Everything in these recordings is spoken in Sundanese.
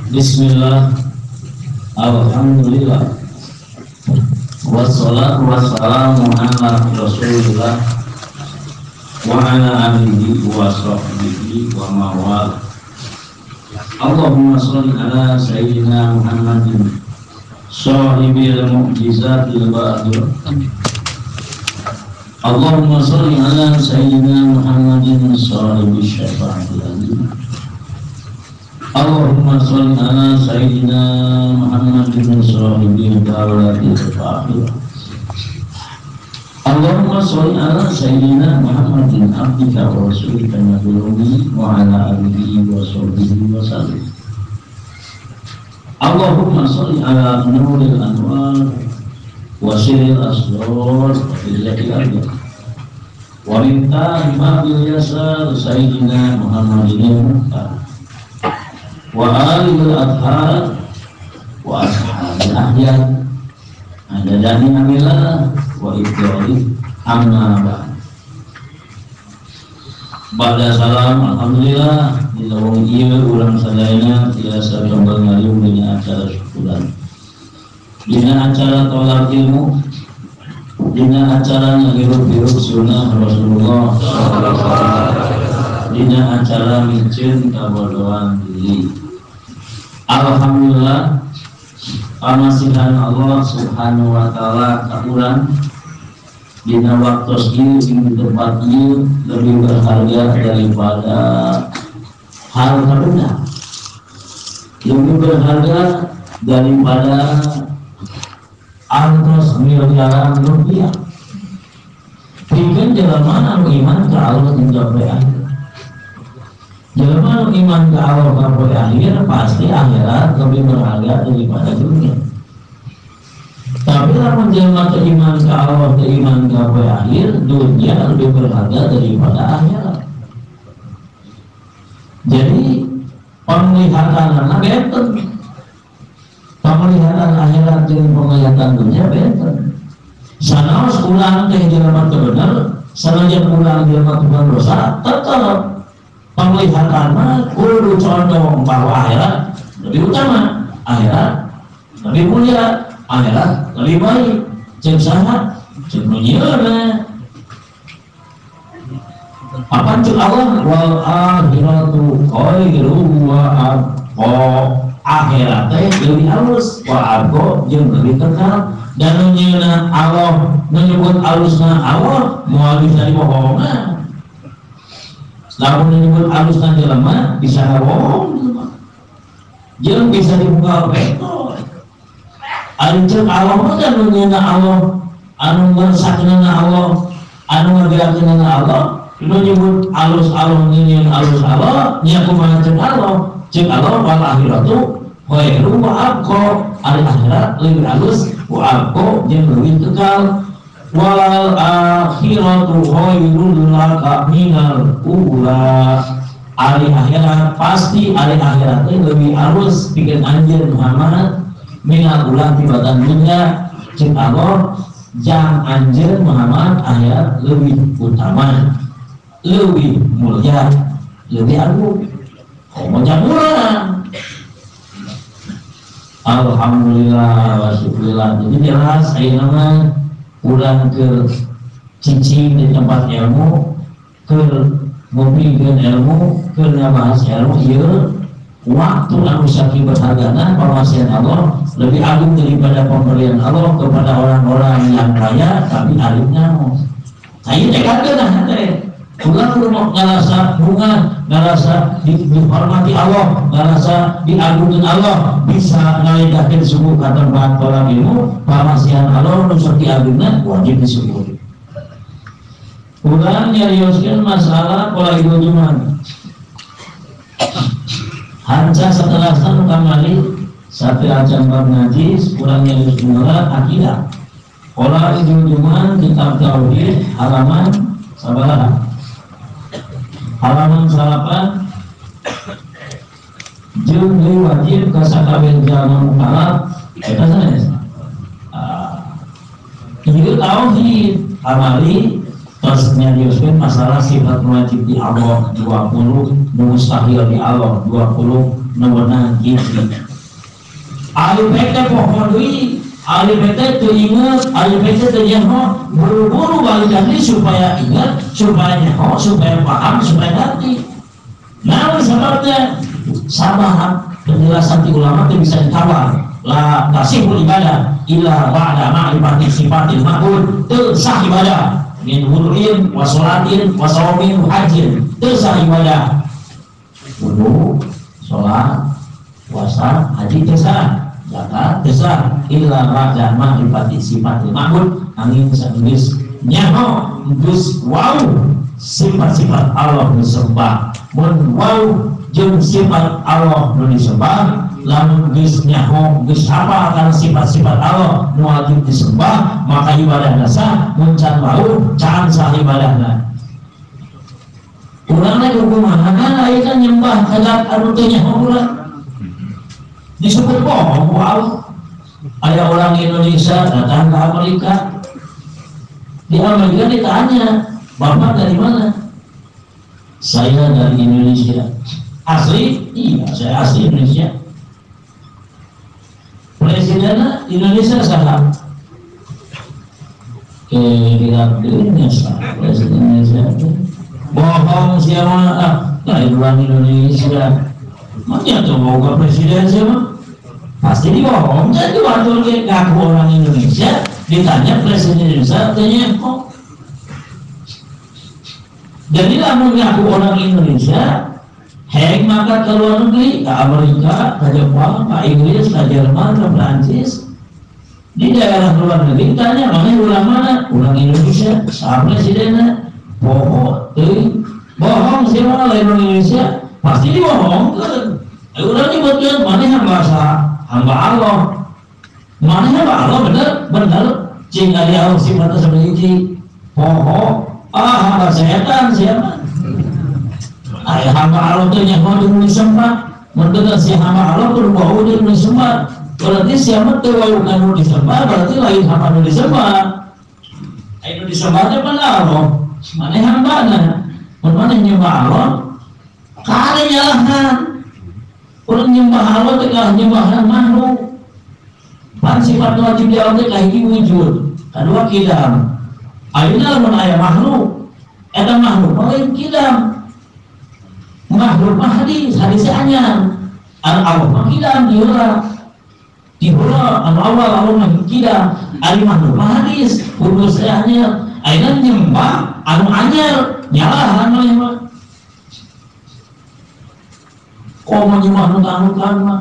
Bismillah, alhamdulillah, wassalatu wassalamu ala rasulillah wa ala alihi wa sahbihi wa mawala. Allahumma sholli ala sayyidina Muhammadin sahibil mu'jizatil ba'dir. Allahumma sholli ala sayyidina Muhammadin sahibis syafa'atil azim. Allahumma sholli ala sayyidina Muhammadin sahibil da'watil faqir. Allahumma sholli ala sayyidina Muhammadin abdika wa rasulika nabiyyi wa ala alihi wa sahbihi wa sallim. Allahumma sholli ala nuril anwar wa sirril asrar wa fil ardi wa min ta'imil yasar sayyidina Muhammadin mukhtar wa alil athar wa ashabil ahyar adadani amila wa ibdali amma ba'd. Ba'da salam, alhamdulillah di lawang ieu urang sadayana tiasa kembali ngaliung dina acara syukuran, dina acara tolak ilmu, dina acara ngirup-hirup sunnah Rasulullah, dina acara miceun kabodohan diri. Alhamdulillah pamasihan Allah Subhanahu wa taala ka urang dina waktu ieu di tempat ieu lebih berharga daripada harta benda, lebih berharga daripada artos miliaran rupiah. Pikeun jelema anu iman ka Allah hingga poe akhir. Jelema anu iman ka Allah ka poe akhir pasti akhirat lebih berharga daripada dunia. Tapi lamun jelema teu iman ka Allah, teu iman ka poe akhir, dunia lebih berharga daripada akhirat. Jadi penglihatanana benten. Penglihatan akhirat jeung penglihatan dunia benten. Sanaos urang teh jelema teu bener, sanajan urang jelema tukang dosa, tetep penglihatan mah kudu condong bahwa akhirat lebih utama, akhirat lebih mulia, akhirat lebih baik. Jeung saha? Jeung nu nyieunna. Apa cek Allah? Wal akhiratu khairu wa abqa. Akhirat teh lebih halus, wa abqa jeung lebih kekal. Dan nu nyieunna Allah, menyebut alusna Allah, moal bisa dibohongan. Lamun menyebut alusna jelema bisa ngabohong jelema. Jeung bisa dibuka peto. Ari ceuk Allah mah kan nu nyieunna Allah, anu ngersakna Allah, anu ngagerakeunna Allah, nu nyebut alus Allah, nyieun alus Allah, nya kumaha ceuk Allah? Ceuk Allah wal akhiratu khairu wa abqa. Ari akhirat leuwih alus wa abqa jeung leuwih kekal. Wal akhiratu khairul laka minal ula. Ari akhirat pasti ari akhirat teh leuwih alus pikeun anjeun Muhammad minal ula tibatan dunya. Ceuk Allah jang anjeun Muhammad akhirat leuwih utama, leuwih mulia, leuwih agung. Komo jang urang. Alhamdulillah wa syukurillah. Jadi jelas ayeuna mah urang ke cicing di tempat ilmu, ke ngupingkeun ilmu, ke ngabahas ilmu, ieu waktu anu saking berhargana pamasihan Allah lebih agung daripada pemberian Allah kepada orang-orang yang kaya tapi arifnya. Ayeuna teh kageunah teh. Ulah kudu ngarasa bunga, ngarasa dihormati Allah, ngarasa diagungkeun Allah, bisa ngaledahkeun subuh ka tempat tolak ilmu, pamasihan Allah nu sok diagungna wajib disyukuri. Urang nyarioskeun masalah pola hidup juman. Hanca setelah nu kamari sateuacan bab ngaji, urang nyarioskeun akidah. Pola hidup juman kitab tauhid halaman sabaraha? Halaman 8 jeung deui wajib ka sakabeh jalma mukallaf eta sanes. Ieu tauhid amali tos nyarioskeun masalah sifat wajib di Allah 20, mustahil di Allah 20, nu meunang hiji. Alif teh poho deui, alif teh teu inget, alif teh teu nyaho, buru-buru balikan deui supaya ingat, supaya nyaho, supaya paham, supaya ngerti. Naon sababna? Sabab penjelasan ti ulama teu bisa ditawar. La tasihul ibadah illa ba'da ma'rifati sifatil ma'bud. Teu sah ibadah min wudu'in wa sholatin wa shaumin wa hajjin. Teu sah ibadah wudu, sholat, puasa, haji teu sah, zakat teu sah illa ba'da ma'rifati sifatil ma'bud. Angin sageus nyaho geus wau sifat-sifat Allah disembah. Mun wau jeung sifat Allah nu disembah, lamun geus nyaho geus hafal kana sifat-sifat Allah nu wajib disembah, maka ibadahna sah. Mun can wau can sah ibadahna. Urang teh kumaha aya kan nyembah ka anu teu nyaho urang. Disebut bohong ku Allah. Aya orang Indonesia datang ke Amerika. Di Amerika ditanya, "Bapak dari mana?" "Saya dari Indonesia." "Asli?" "Iya, saya asli Indonesia." "Presiden Indonesia saha?" "Kira-kira saha Presiden Indonesia." "Bohong siapa? Ah, dari orang Indonesia. Mana tuh mau ke presiden siapa?" Pasti dibohong. Jadi waktu ngaku orang Indonesia, ditanya presiden Indonesia, tanya kok. Jadi lamun ngaku orang Indonesia, heng maka ke luar negeri, ke Amerika, ke Jepang, ke Inggris, ke Jerman, ke Prancis. Di daerah luar negeri tanya, mana orang mana? Orang Indonesia, sah presidennya, bohong, bohong siapa lain orang Indonesia, pasti dibohongkan. Orang nyebutkan mana hamba sah, hamba Allah, mana hamba Allah bener, bener. Cing ari Allah sifatnya seperti ini, bohong. Ah, hamba setan siapa? Ay, hamba Allah itu nyaho jeung disembah. Mun teu si hamba Allah kudu bau jeung disembah. Berarti siapa teu wau nu disembah, berarti lain hamba nu disembah. Ai nu disembah teh pan Allah. Maneh hambana. Mun maneh nyembah Allah, kali nyalahan. Urang nyembah Allah teh kalah nyembahan makhluk. Pan sifat wajib di Allah teh kahiji wujud, kadua kidam. Ayeuna lamun aya makhluk, eta makhluk mah lain kidam. Makhluk mah hadis, hadis anyar. Anu Allah mah kidam diheula. Diheula anu awal Allah mah kidam, ari makhluk mah hadis, kudu anyar. Ayeuna nyembah anu anyar, nyalahan maneh mah. Komo nyembah nu anu mah.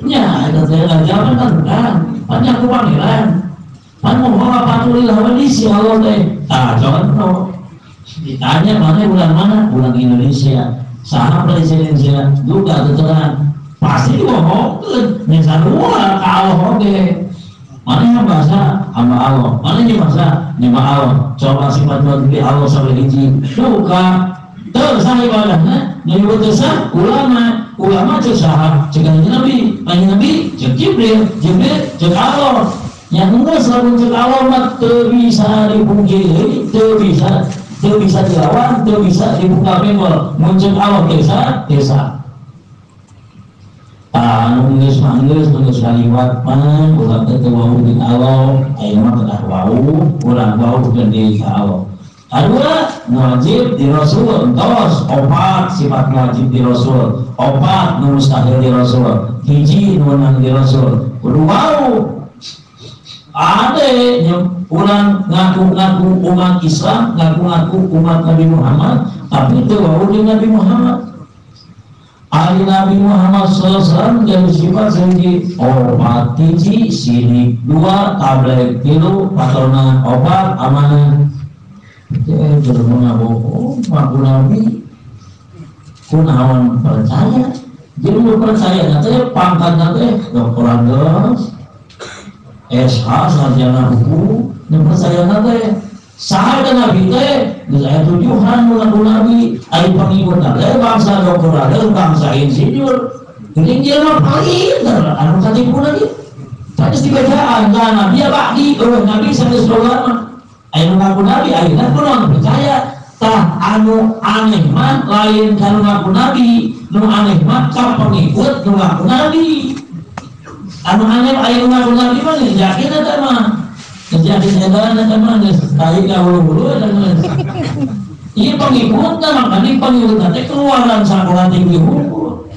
Nya eta teh ajaran kan kan, pan nyaku pangeran. Pan moho patulil hawadis ya Allah teh. Tah contoh ditanya mana bulan mana? Bulan Indonesia. Saha presiden sia? Duka keterangan. Pasti dibohongkeun. Nya sarua ka Allah oge. Mana yang bahasa hamba Allah? Mana yang bahasa nyembah Allah? Coba sifat wajib Allah sampai hiji. Duka teu sah ibadahna, nyebut teu sah ulama, ulama cek saha? Cek Nabi, Nabi cek Jibril, Jibril cek Allah. Yang enggak selalu cek Allah mah teu bisa dipungkiri, teu bisa dilawan, teu bisa dibuka bengol. Mun cek Allah teu sah, teu sah. Anu geus mah geus kaliwat mah urang teh teu wau jeung Allah, ayeuna mah kedah wau, urang wau deui ka Allah. Kedua, wajib di Rasul, entos opat sifat wajib di Rasul, opat nu mustahil di Rasul, hiji nu meunang di Rasul. Kudu wau. Ade urang ngaku-ngaku umat Islam, ngaku-ngaku umat Nabi Muhammad, tapi teu wau jeung Nabi Muhammad. Ari Nabi Muhammad sallallahu alaihi wasallam jadi sifat sehiji opat hiji, sidik dua, tabligh tilu, patrona opat, amanah. Teh jelema bohong, ngaku nabi, kunaon percaya. Jadi nu percaya teh pangkatna teh doktorandos, SH sarjana hukum, nu percaya teh saha teh nabi teh geus aya tujuhan nu ngaku nabi, ari pangikutna teh bangsa doktorandos, bangsa insinyur. Geuning jelema paling anu katipu lagi. Tadi dibacaan nabi ya ba'di, eueuh nabi sanes ulama. Ayo ngaku nabi, ayeuna kunaon percaya. Tah anu aneh mah lain ka nu ngaku nabi, nu aneh mah ka pengikut nu ngaku nabi. Anu aneh aya nu ngaku nabi mah geus yakin eta mah. Geus yakin eta mah geus tai ka hulu-hulu eta mah. Ieu pengikutna makanya pengikutna teh keluaran sakola tinggi hukum.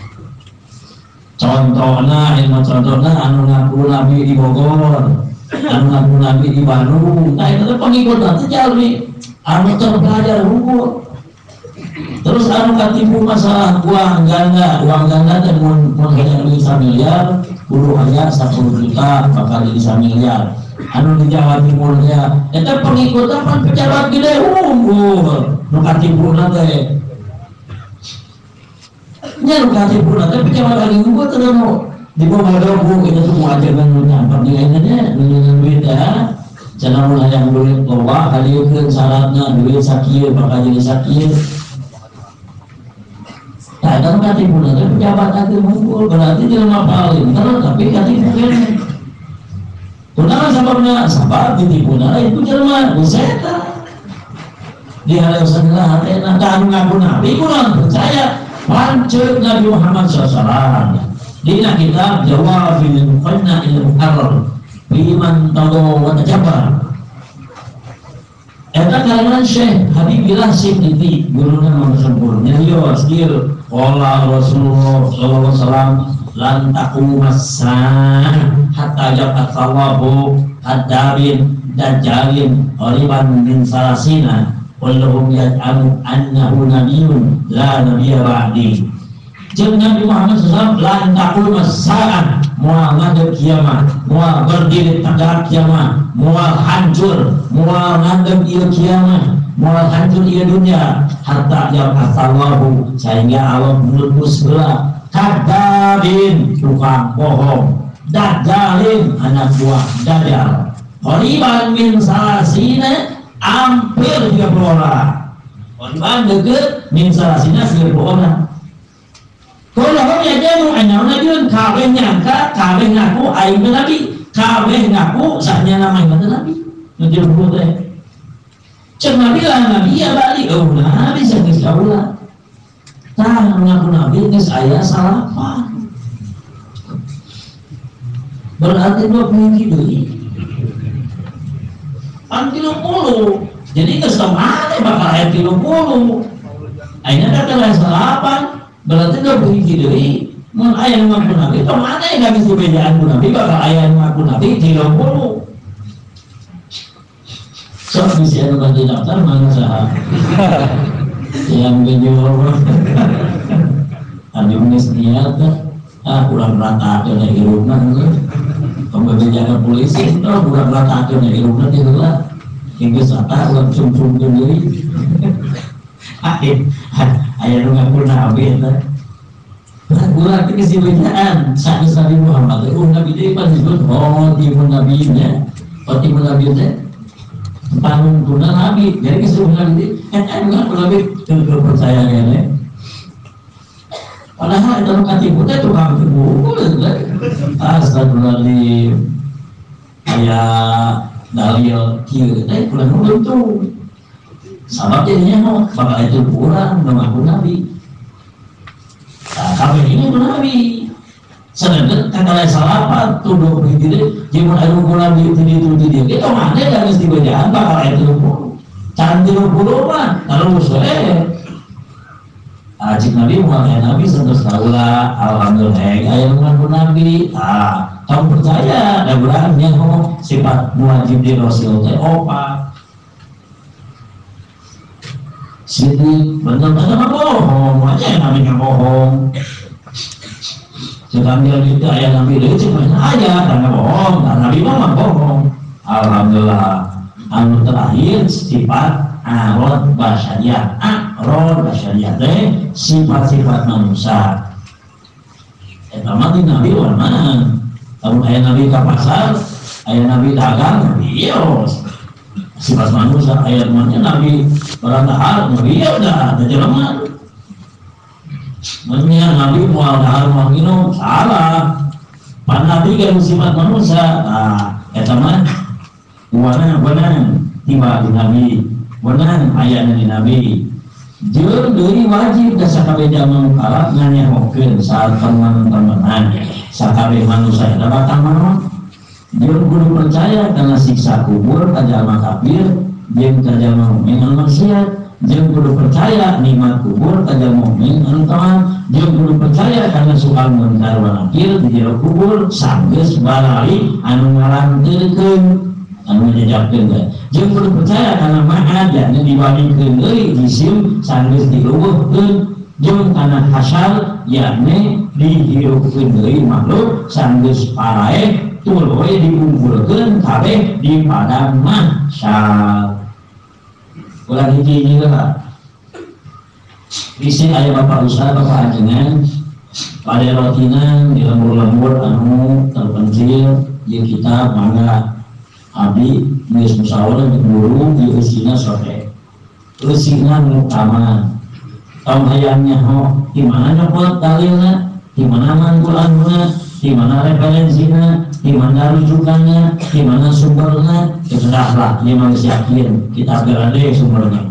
Contohna, ilmu contohna anu ngaku nabi di Bogor, anu ngaku nabi di Bandung. Nah itu pengikutna teh jalmi anu terpelajar hukum. Terus anu katipu masalah uang ganda teh mun hayang duit 1 miliar, kudu aya 10 juta bakal jadi 1 miliar. Anu di Jawa Timurnya, eta pengikutna pan pejabat gede unggul, nu katipuna teh. Nya nu katipuna teh pejabat gede unggul teh nu di bawah dobu itu semua ajaran nu nyampar nilainya nya, nu duit teh. Cenah mun hayang duit loba kadieukeun syaratna duit sakieu bakal jadi sakieu. Tah eta nu katipuna teh pejabat gede unggul, berarti jelema paling tapi katipu keneh. Kunaon sababna? Sabab ditipuna itu jelema setan. Dihaleuseunna hatena ka anu ngaku nabi kunaon percaya panceuk Nabi Muhammad sallallahu alaihi wasallam. Dina kitab Jawafil Muqanna il Muharrar liman tadaw wa tajabbar. Eta kalangan Syekh Habibillah Sibti guruna Mansur nyarios kieu qala Rasulullah sallallahu alaihi wasallam lan taqumas hatta yaqatallahu kadabin dajjalin qariban min salasina kulluhum yad'amu annahu nabiyyun la nabiyya ba'di. Jeung Nabi Muhammad sallallahu alaihi wasallam lan taqumas moal ngadeg kiamat, moal berdiri tegak kiamat, moal hancur, moal ngadeg ieu kiamat, moal hancur ieu dunia hatta yaqatallahu sehingga Allah menutus heula kadabin tukang bohong, dajjalin anak buah dajjal, qariban min salasina hampir 30 orang, qariban deket min salasina 30 orang. Kulluhum yajanu annahu nabiyyun, kabeh nyangka, kabeh ngaku aing nabi, kabeh ngaku sahnya nama aing nabi. Nu 30 teh. Ceuk nabi lah nabi ya balik, oh nabi sageus kaula. Tah ngaku nabi geus aya salapan. Berarti 20 deui. Pan 30. Jadi geus maneh bakal aya 30. Ayeuna teh aya salapan, berarti 20 deui. Mun aya nu ngaku nabi, tong maneh geus dibejaan ku nabi bakal aya nu ngaku nabi 30. Sok bisi anu bade daftar mana saha? Yang gejol anu geus niat ah kurang ratakeun hirupna heuh. Pembejakan polisi oh kurang ratakeun hirupna teh heula. Geus rata urang sungsungkeun deui. Aya nu ngaku nabi eta. Urang teh geus dibejaan sanes Nabi Muhammad teh nabi teh pan disebut khotimun nabiyyin. Khotimun nabiyyin teh panungtuna nabi. Jadi geus nabi teh eta nu ngaku nabi teu percaya keneh. Padahal itu katipu teh tukang tipu. Astagfirullahaladzim. Aya dalil kieu teh kurang untung. Sabab jadinya mau bakal itu kurang mengaku nabi. Nah, kabeh ini ku nabi. Sedangkan kata salapan tuduh begitu jeung anu ku nabi itu itu dia. Itu mana da geus dibejaan bakal aya 30. Can 30 mah terus we. Cik Nabi mual Nabi santos kaula alhamdulillah aya nu ngaku nabi. Ah, kamu percaya da urang nyaho sifat wajib di rasul teh opat. Sidi bener-bener bohong, aja nabi nya bohong. Sedang dia itu aya nabi deui cik mah aya karena bohong, nabi mah bohong. Alhamdulillah. Anu terakhir sifat arad basyariah. Arad basyariah teh sifat-sifat manusia. Eta mah di nabi warna. Lamun aya nabi ka pasar, aya nabi dagang, nabi ieu. Sifat manusia aya mah nabi barang dahar, nabi ieu dah teh jelema. Mun nabi moal dahar moal minum, salah. Pan nabi kan sifat manusia. Nah, eta mah warna benar tiba di nabi Menang ayana di Nabi. Jeung deui wajib da sakabeh jalma mukallaf nganyahokeun saat teman-temanan sakabeh manusia eta bakal maot. Jeung kudu percaya kana siksa kubur ka jalma kafir jeung ka jalma mukmin anu maksiat. Jeung kudu percaya nikmat kubur ka jalma mukmin anu taat. Jeung kudu percaya kana soal munkar wa nakir di jero kubur sanggeus balali anu ngalanteurkeun anu nyejakkeun teh. Jeung kudu percaya kana ma'ad yakni dibalikeun deui jisim sanggeus dileuweuhkeun jeung kana hasyar yakni dihirupkeun deui makhluk sanggeus paraeh tuluy dikumpulkeun kabeh di padang mahsyar. Ulah hiji-hiji lah. Bisi aya bapak ustaz, bapak ajengan pada rotinan di lembur-lembur anu terpencil jeung kita mangga abdi geus musyawarah jeung guru ieu eusina sote. Eusina nu utama. Tong hayang nyaho di mana nyopot dalilna, di mana mangkulanna, di mana referensina, di mana rujukannya, di mana sumbernya, ya sudahlah, dia manusia yakin kita berada sumbernya.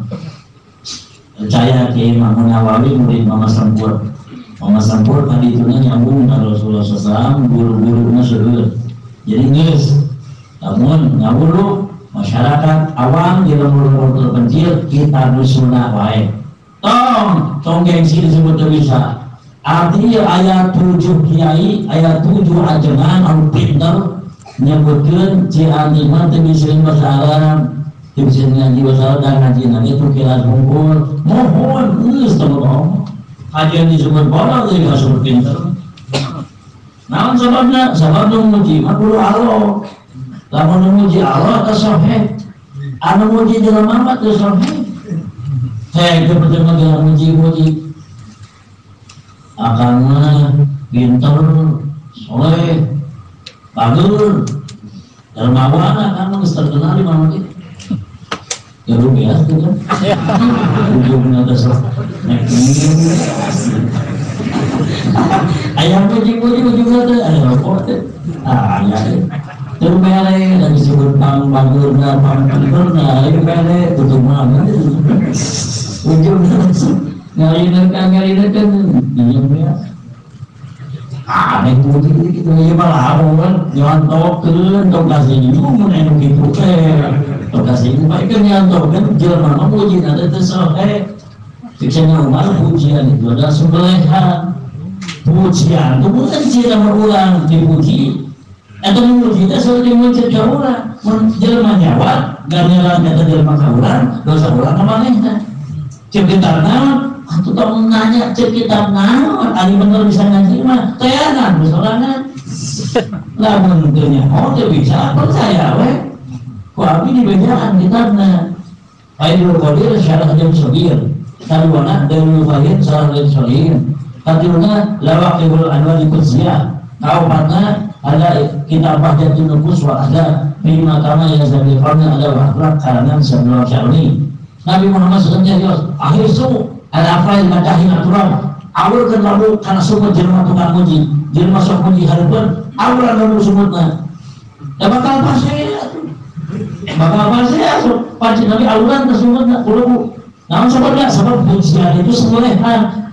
Percaya Kiai Imam Nawawi murid Mama Sempur. Mama Sempur tadi itunya nyambung ke Rasulullah SAW, guru-gurunya seueur. Jadi geus, namun ngawuru masyarakat awam di lembur-lembur terpencil kita sunnah wae. Tong, tong gengsi disebut teu bisa. Artinya ayat 7 kiai, ayat 7 ajengan anu pinter nyebutkeun Cianti mah teu bisa bahasa Arab, teu bisa ngaji bahasa Arab dan ngaji nanti tu kilas hungkul. Mohon geus teu bohong. Kajian disebut bodoh teu disebut pinter. Naon sababna? Sabab nu muji mah kudu Allah. Lamun nu muji Allah teh sahih. Anu muji jelema mah teu sahih. Heh, teu percuma muji-muji. Akang mah pinter, soleh, bagus, dermawan, akang mah geus terkenal di mana gitu. Ya lu biasa tuh kan? Ujungnya teh sok naik tinggi. Ayam puji-puji ujungnya teh, aya rokok teh. Ah, aya teh. Teu bere da disebut pang bagurna, pang pinterna, ieu bere tutup mah. Ujungnya ngalinekan diem ya. Aneh puji gitu ya malah kan nyontokeun tong kasih mun anu kitu teh. Tong kasih bae kan nyontokeun jelema mah puji teh teu sohe. Siksa Umar pujian itu adalah sembelihan. Pujian itu bukan ciri berulang dipuji. Atau memuji teh seperti mencet ka urang. Mun jelema nyawa ganjaran eta jelema ka urang, dosa urang ka manehna. Cek kita naon? Atuh tong nanya cek kitab naon, ari bener bisa ngaji mah teangan sorangan. Lamun teu nyaho teu bisa percaya we. Ku abdi dibejaan kitabna. Faidul Qadir syarah Jam Sogir. Kaduana Dalil Fahim syarah Jam Sogir. Katiluna Lawaqibul Anwar Qudsiyah. Kaopatna ada kitab Bahjatun Nufus wa ada lima kama ya Zabil Qarni ada akhlak karangan Sabdul Syarni. Nabi Muhammad SAW akhir su al-afrail madahin aturan awurkeun lalu kana sumut jelema tukang muji jelema sok muji hareupeun awuran lalu sumutna da bakal pasea bakal pasea sok pancen Nabi awuran ka sumutna kudu naon sababna sabab pujian itu sembelihan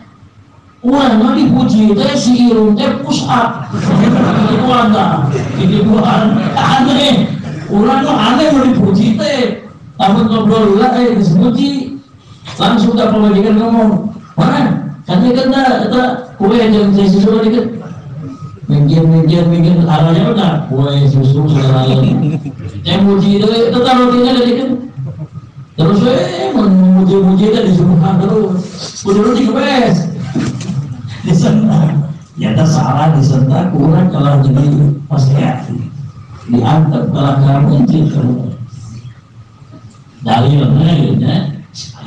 urang mah dipuji teh si irung teh push up ditipuan tah ditipuan aneh urang mah aneh mun dipuji teh lamun ngobrol lah disebuti langsung tak pemajikan ngomong mana kan dia kena eta kue jeung susu dikit minggir arahnya benar kue susu segala yang muji itu tetap rotinya dikit terus memuji-muji itu disuguhkan terus kudu dikebes disentak ya tak salah disentak kurang kalau jadi masyarakat diantar kalau kamu terus dalilnya gitu ya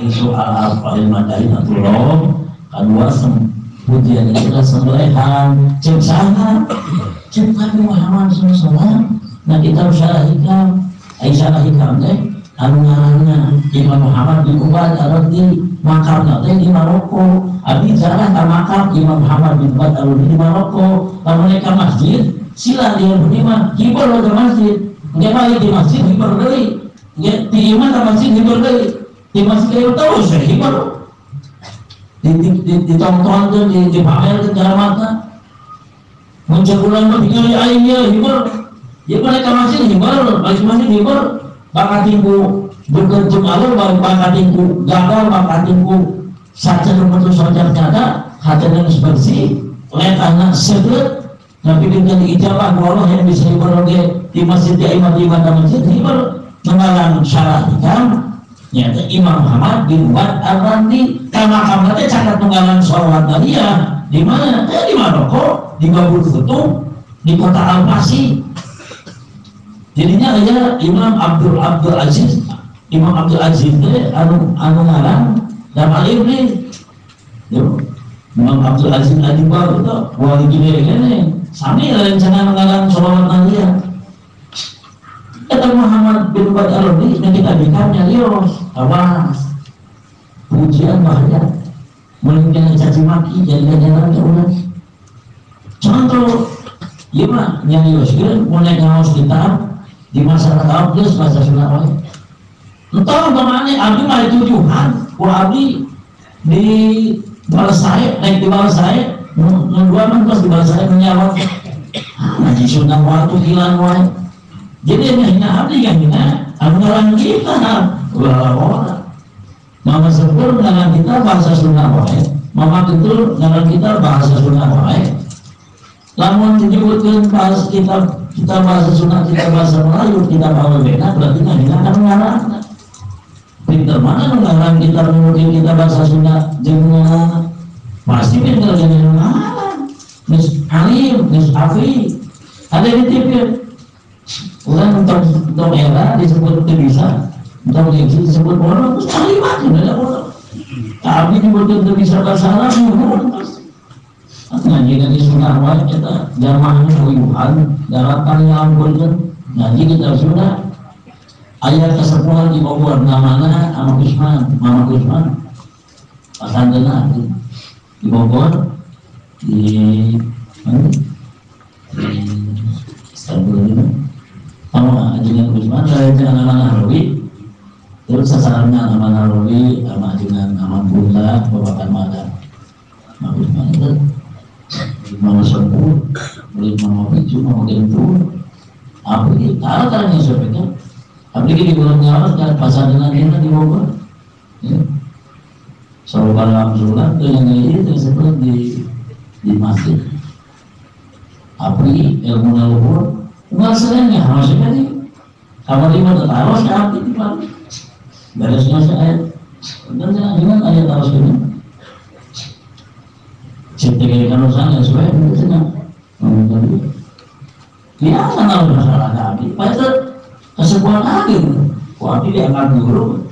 soal al-Fa'il madari atullah kedua pujian itu adalah sembelihan cek saha cek Nabi Muhammad SAW nah kita syarah hikam syarah hikam teh anu ngaranna Imam Muhammad bin Ubaid ar-Raddi makamna teh di Maroko abdi jarah ka makam Imam Muhammad bin Ubaid ar-Raddi di Maroko lamun ka masjid sila dia mah hibur ke masjid engke balik di masjid hibur deui engke di imah ka masjid hibur deui Di masjid kayak tahu saya hibar. Ditonton tuh, dipamerkan keramatna. Muncul bulan mah tinggal di aing ya hibar. Ya mereka masih hibar, masih hibar. Bakatingku berkentum alur, bakatingku gagal, bakatingku saja rumput saja nyata, hatinya bersih, letahna seget. Tapi dengan diijabah Allah yang bisa hibar oge di masjid di imam-imam masjid hibar mengalang syarah hikam. Nyata Imam Muhammad bin Wad Ar-Randi kama teh catat tunggalan sholawat nariyah di mana? Di Maroko, di Babul Futuh, di kota Al-Fasi. Jadinya aya Imam Abdul Aziz, Imam Abdul Aziz teh anu ngarang dan alim nih. Imam Abdul Aziz Adibah itu wali gede kene sami rencana ngarang sholawat nariyah. Kata Muhammad bin Wad Ar-Randi yang kita berikannya lios, awas pujian bahaya, mungkin caci maki jadi jalan ke ulah. Contoh, iya mah nyarios kan, mulai ngaos kitab di masyarakat geus bahasa Sunda wae. Entah kemana abdi mah ditujuhan, ku abdi di balas sae, naik di balas sae, nu dua mah geus di balas sae menyawat. Ngaji Sunda waktu hilang wae. Jadi yang hina abdi yang hina anu kita ulah. Mama Sempur ngaran kita bahasa Sunda wae, Mama Kentul ngaran kita bahasa Sunda wae. Lamun disebutkeun bahasa kita bahasa Sunda, kita bahasa Melayu, kita bahasa beda berarti ngahina kan ngaran. Pinter mana ngaran kita mungkin kita bahasa Sunda jeung pasti pinter jeung ngaran. Geus alim, geus afi. Ada di TV. Orang untuk era disebut tidak bisa, untuk gengsi disebut bodoh, terus kalimat sudah bodoh. Tapi disebut tidak bisa bahasa Arab, terus. Ngaji dari sunnah wae kita jamaahnya uyuhan, daratan yang ampun ngaji kita sunnah. Ayat kesepuhan di Bogor namanya Ama Gusman, Mama Gusman, pasantrenna di Bogor di mana? Di Istanbul ini. Sama ajengan Gusman, ajengan Aman Nahrawi, terus sasarannya Aman Nahrawi, sama ajengan Aman Bunda, Bapak Mada, Mama Gusman itu, Mama Sempur, Mama Picu, Mama Gentur, apa ini? Tahu caranya siapa itu? Apalagi di bulan nyawa kan pasar dengan kita di Bogor, ya. Selalu dalam surat dengan ini tersebut di masjid. Apalagi ilmu leluhur. Enggak seringnya, harusnya nih. Kamar lima harus api di mana? Beresnya saya, benernya dengan ayat harus ini. Cinta kalau saya sesuai dengan biasa kalau masalah api, pasti kesepuhan api. Kok api diangkat guru?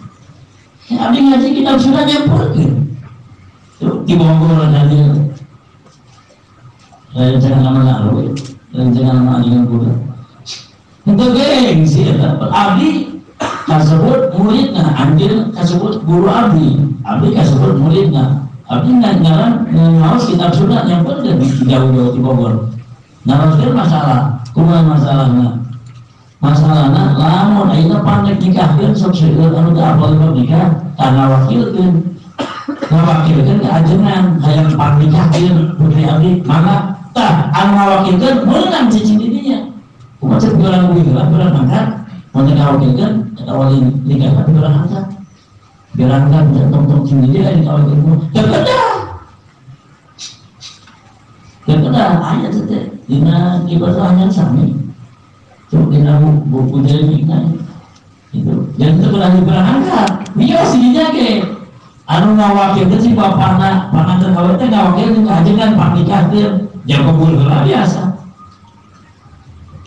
Ya, api ngaji kitab sudah nyampurkan. Di Bogor nanti. Jangan lama lalu. Jangan lama dengan guru. Untuk gengsi, abdi kasebut muridna, anjir kasebut guru abdi, abdi kasebut muridna, abdi ngaran ngaos kitab sunnah yang penting jauh-jauh di Bogor. Naroskeun masalah, kumaha masalahna? Masalahna lamun ayeuna panek nikahkeun sok seueur anu teu apal nikah, tah ngawakilkeun. Ngawakilkeun ka ajengan hayang panikahkeun putri abdi, mangga tah anu ngawakilkeun meunang cicing di dinya. Kumaha cek urang beuh heula urang mangkat, mun teu ngawakilkeun eta wali nikah tapi urang angkat. Biar angkat tong-tong cing di dieu aya ngawakilkeun. Teu kedah. Teu kedah aya teh dina kibarahnya sami. Tuh dina buku jadi itu. Jadi teu kedah berangkat. Bios dinya ge. Anu ngawakilkeun si bapana, panganten awe teh ngawakilkeun ka ajengan panikahkeun. Jang kabul heula biasa.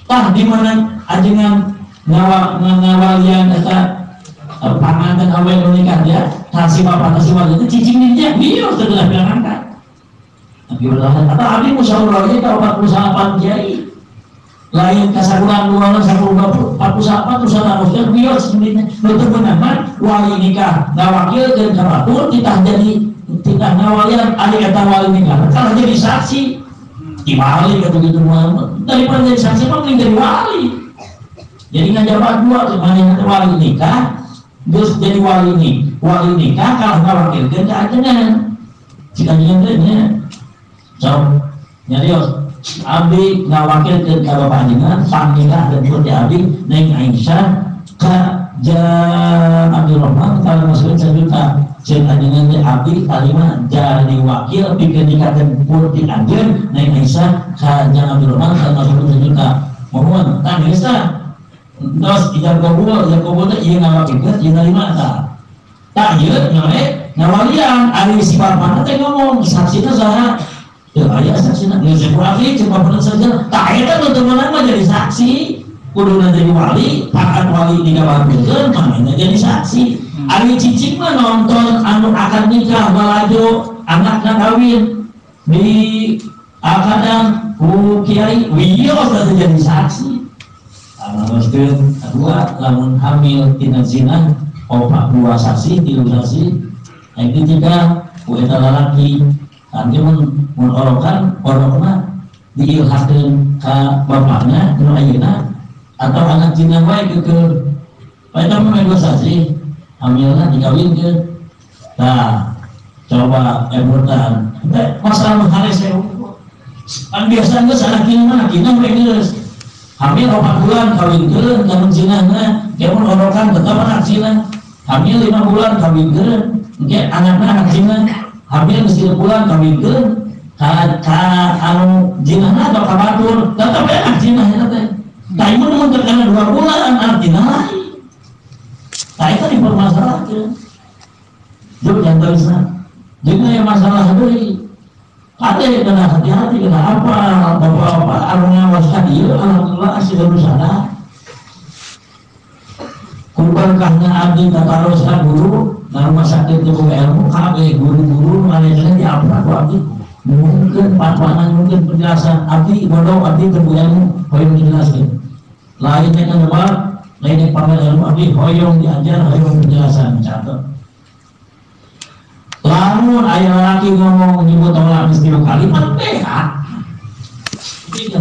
Tah di mana ajengan ngawalian eta panganten awe nu nikah dia, tah si bapana si wali teh cicing dinya bios teu kedah berangkat. Tapi ulah atau abdi musyawarah ge ka 48 kiai. Lain kasakulan 248 terus harusnya bios sebenarnya nu teu beunang wali nikah ngawakilkeun ka batur titah jadi titah ngawalian ari eta wali nikah kalah jadi saksi di wali kata gitu daripada jadi saksi mah mending jadi wali jadi ngajabat dua mana wali nikah Geus jadi wali nih, wali nikah kalah ngawakilkeun ka ajengan. Cik ajengan teh nya. Sok nyarios abdi ngawakilkeun ka bapak ajengan pangnikah dan putri abdi Neng Aisyah ka Jang Abdurrahman kalau masukin 1 juta. Cik ajengan teh abdi tarima jadi wakil pikeun nikahkeun putri anjeun Neng Aisyah ka Jang Abdurrahman kalau masukin 1 juta. Mohon tah geus tah. Terus ijab kabul teh ieu ngawakilkeun ieu narima tah. Tah ieu nyae ngawalian ari si bapana teh ngomong saksina saha? Teu aya saksina geus ku abdi cek bapana saja. Tah eta nu teu meunang mah jadi saksi, kuduna jadi wali, pangkat wali digabarkeun manehna jadi saksi. Ari cicing mah nonton anu akad nikah balajo anakna kawin di akadang ku kiai wios teh jadi saksi. Lamun kedua lamun hamil tina zina opat 2 saksi 3 saksi yang ketiga ku eta lalaki nanti mun orokan orokna diilhakeun ka bapakna nu ayeuna atau anak zina wae keukeuh eta mah 2 saksi hamilna dikawinkeun. Tah coba emutan teh masalah hares kan biasa geus anak zina mah zina we geus hamil 4 bulan kawinkeun lamun zinahna mun orokan tetep anak zina. Hamil 5 bulan kawinkeun engke anakna anak zina. Hamil geus 3 bulan kawinkeun ka anu zinahna atau ka batur tetep anak zina eta teh. Tah ieu mun terkena 2 bulan anak zina lain. Tah eta dipermasalahkeun. Jeung jantoisna jeung aya masalah deui. Kade kena hati-hati kena apa bapak-bapak anu ngawas ka dieu alhamdulillah asih sadar. Kurbankahna abdi tataros ka guru na rumah sakit teu boga ilmu kabeh guru-guru manehna diaprak ku abdi. Mungkin fatwana mungkin penjelasan abdi bodoh abdi teu boga ilmu hoyong dijelaskeun. Lainnya kan nebak lainnya pamer ilmu abdi hoyong diajar hoyong penjelasan catet. Lamun aya lalaki ngomong nyebut tolak geus 3 kali mah beak.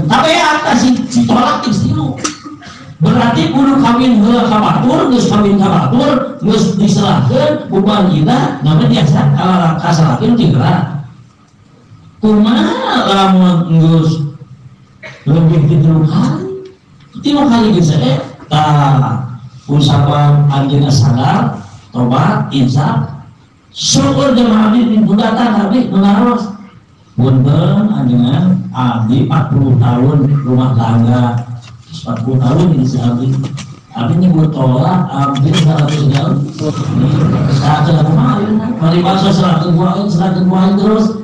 Tapi eta si tolak geus 3. Berarti kudu kawin heula ka batur, geus kawin ka batur, geus diserahkeun bubar gila, namanya biasa kalau ka salaki nu tigeura. Kumaha lamun geus lebih ti 3 kali? 3 kali geus tah usapan anjeunna sadar, tobat, insaf. Syukur jemaah abdi minggu datang abdi menaros punten anjeunna abdi 40 tahun rumah tangga 40 tahun ini si abdi abdi nyebut tolak abdi 100 kali saat kumaha mari basa 100 wae 100 wae terus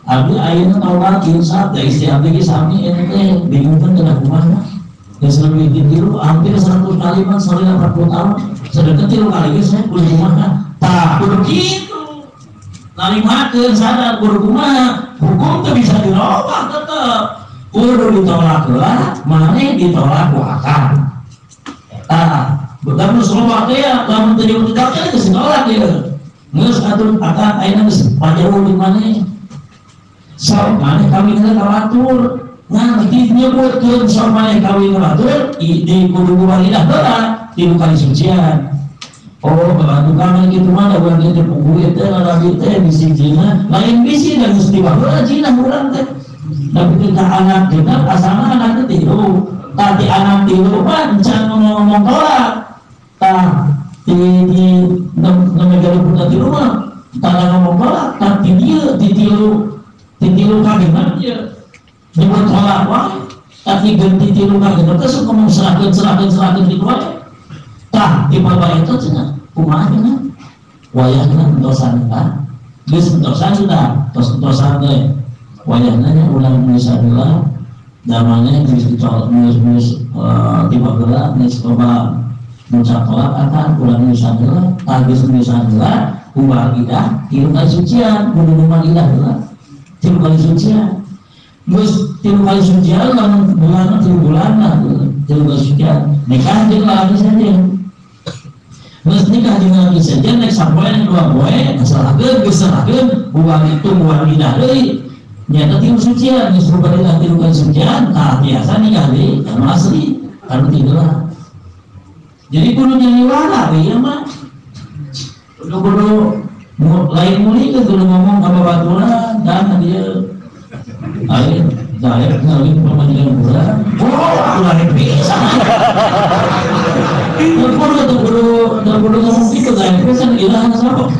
abdi ayeuna tolak insaf da istri abdi ge sami ente bingungkeun kana kumaha geus lebih ti 3 hampir 100 kali mah 40 tahun sedangkan 3 kali ge saya kudu kumaha tah kudu kitu narimakeun sadar kudu kumaha hukum teu bisa dirobah tetep kudu ditolak heula maneh ditolak ku akang eta betul geus robah teh ya lamun teu ditolak teh geus ditolak ieu geus atuh akang ayeuna geus pajauh di maneh sok maneh kawin ka batur nah dinyebutkeun sok maneh kawin ka batur di kudu walidah heula 3 kali sucian. Oh, bantu kami gitu mah da urang teh puguh teh lalaki teh bisi zina, lain bisi da geus diwaheula zina urang teh. Tapi kita anak genep asalna anak teh tilu. Tah ti anak tilu mah encan ngomong tolak. Tah ti nu gaduh putra tilu mah tah ngomong tolak, tah ti dieu ti tilu ka genep ieu. Nyebut tolak wae. Tah ti genti tilu ka genep teh sok ngomong serahkeun kitu wae. Tah di bawah itu cenah kumaha cenah wayahna entosan tah geus entosan sudah tos entosan teh wayahna nya ulang bisa heula damanya geus ditolak geus tiba heula geus loba ngucap tolak akan ulang bisa heula tah geus bisa heula ubar idah 3 kali sucian kudu rumah idah heula 3 kali sucian geus 3 kali sucian lamun bulan 3 bulan lah 3 kali sucian nikah jeung lalaki saja. Geus nikah jeung lalaki saja nek sapoe nek 2 poe salahkeun geus salahkeun buang itu buang idah deui nyata 3 sucian geus bubar idah 3 kali sucian tah biasa nikah deui anu asli anu tigeula. Jadi kudu nyariwara we ieu mah. Kudu lain muli ke kudu ngomong ka babaturan dan dia ayo saya ngawin pamajikan urang. Oh, ulah pisan. Kudu ngomong kitu lain pisan ilahan sabab.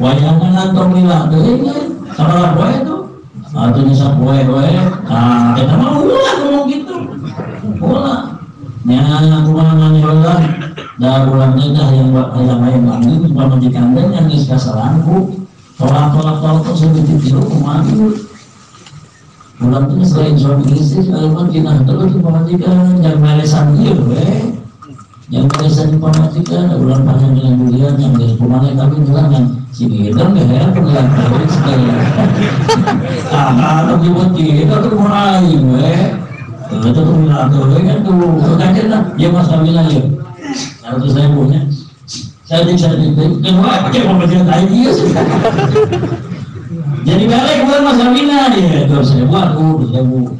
Wayangan tong lila deui sabaraha poe tuh. Atuh nya sapoe we. Ah, eta mah ulah ngomong kitu. Ulah. Nya kumaha maneh heula da urang teh hayang hayang langgeng pamajikan teh nya geus kasalangku. Tolak-tolak tolak segitu tilu kumaha kitu. Urang teh selain suami istri anu kinah terus pamajikan jang beresan ieu we. Yang beresan pamajikan urang panjang dengan bulian yang geus kumaha kawin urang yang si Gidan ge hayang pengelan kawin sekali. Ah, atuh nyebut kitu atuh kumaha aing we. Itu tuh bilang tuh kan tuh kaget lah ya mas kawin lagi harus saya punya saya kedua pakai pemajikan aing ieu sih jadi balik bukan mas kawin ya 200.000 aku 2.000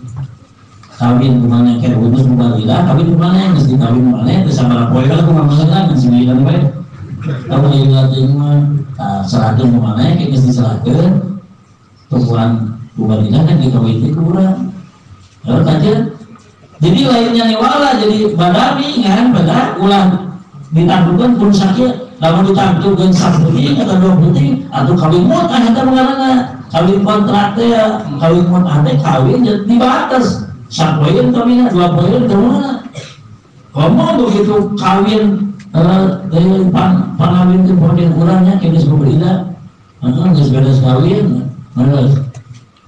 kawin kemana kayak putus mubalila kawin kemana mesti kawin kemana terus sama poe lah aku masalah kan 9 poe kalau lila teuing mah serahkeun kemana kayak geus diserahkeun tukuan mubalila kan dikawin teh kurang lalu kajian jadi lainnya niwala jadi badami kan badak ulah ditangguhkan pun sakit lamun ditangguhkan saputing atau dua puting atau kawin mutah eta ngaranna kawin kontrak teh kawin mutah teh kawin jadi dibatas sapoeun kawinna dua poeun teu meunang komo begitu kawin dari pangawin teh boden urangnya geus berbeda maka geus beres kawin geus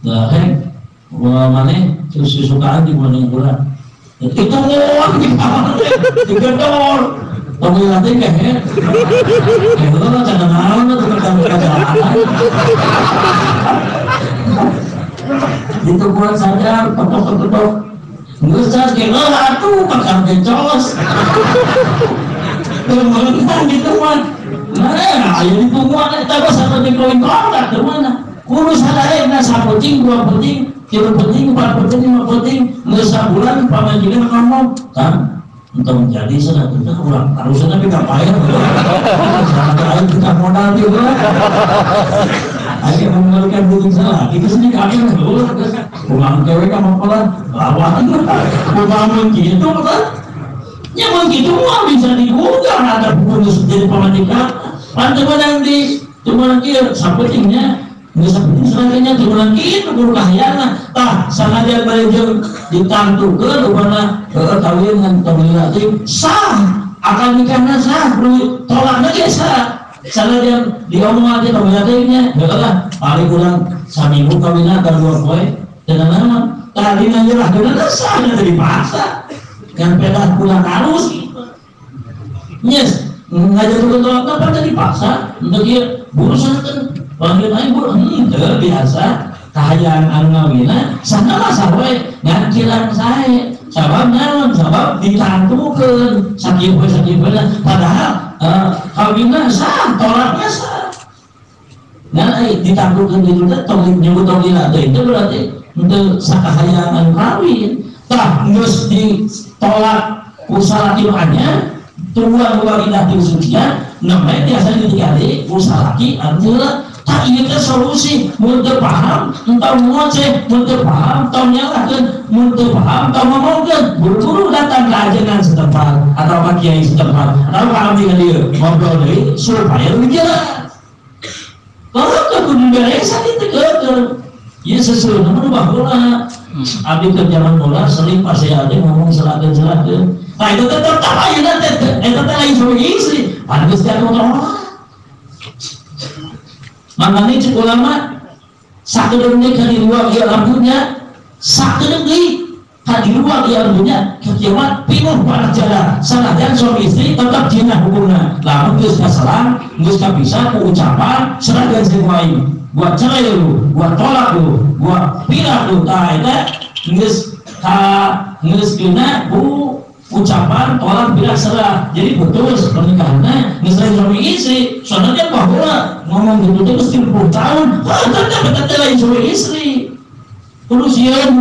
lah hek maneh susukaan di mana urang itu ngomong di kamar digedor pemilah teh kehe itu lah cara naon tuh kerjaan ditukuran saja ketok-ketok geus ge atuh pakar gencos teu meunang gitu mah nah aya ditungguan eta mah sampe kawin kontrak teu meunang kudu sadareuna saputing dua puting tilu penting, empat penting, lima penting, geus sabulan pamajikan ngomong, kan entong jadi sana kita kurang tarusan tapi ngapain? Sana aing kita modal juga. Aing mengeluarkan duit salah, itu sini kami ulah geus kumaha kewe ka mapolan, lawan kumaha mun kitu kan? Nya mun kitu mah bisa digugah ada geus jadi pamajikan. Pan teu meunang di teu meunang kieu sapentingnya geus sapentingnya teu meunang kitu kudu kahayangna. Tah sanajan bade jeung ditangtukeun upana heueuh kawin ngan tong lila teuing sah akad nikahna sah perlu tolakna ge sah. Sanajan diomongan teh tong lila teuing nya heueuh lah paling urang saminggu kawinna atau dua poe teu nanaon. Tah dina nyerahkeunna sah teu dipaksa. Ngan pedah pulang halus gitu. Yes, ngajatukeun tolakna pan teu dipaksa untuk ieu burusakeun panggil aing buru henteu biasa kahayang anu ngawina sana mah sawe ngan kirang sae sabab naon sabab ditangtukeun sakieu poe sakieu poe padahal kawinna sah tolakna sah nah ditangtukeun kitu teh tong nyebut tong lila teh itu berarti henteu sakahayang anu kawin tah geus ditolak ku salaki nu anyar tungguan warinah ti sucian namanya biasa ditinggali ku salaki anu tak ieu teh solusi mun teu paham entong ngoceh mun teu paham tong nyalahkeun mun teu paham tong ngomongkeun buru-buru datang ke ajengan setempat atau ka kiai setempat atau ka abdi ka dieu ngobrol deui supaya lebih jelas kalau kudu beresan itu keukeun ieu seseuna mah baheula abdi keur jaman bola sering pas aya abdi ngomong selakeun-selakeun tah itu teh tetep ayeuna teh eta teh lain suami istri pan geus jatuh tolak. Makanya cek ulama sakedeung deui ka diluar ieu lampunya sakedeung deui ka diluar ieu lampunya ka kiamat pinuh panas jada sanajan suami istri tetap jinah hukumna lamun geus kasalah geus kabisa ku ucapan serahkeun jeung aing gua cerai lu gua tolak lu gua pindah lu tah eta geus ka geus kena ku ucapan tolak bila serah. Jadi betul pernikahannya geus lain suami istri soalnya dia baheula ngomong gitu terus 30 tahun tetep tetep lain suami istri kudu sieun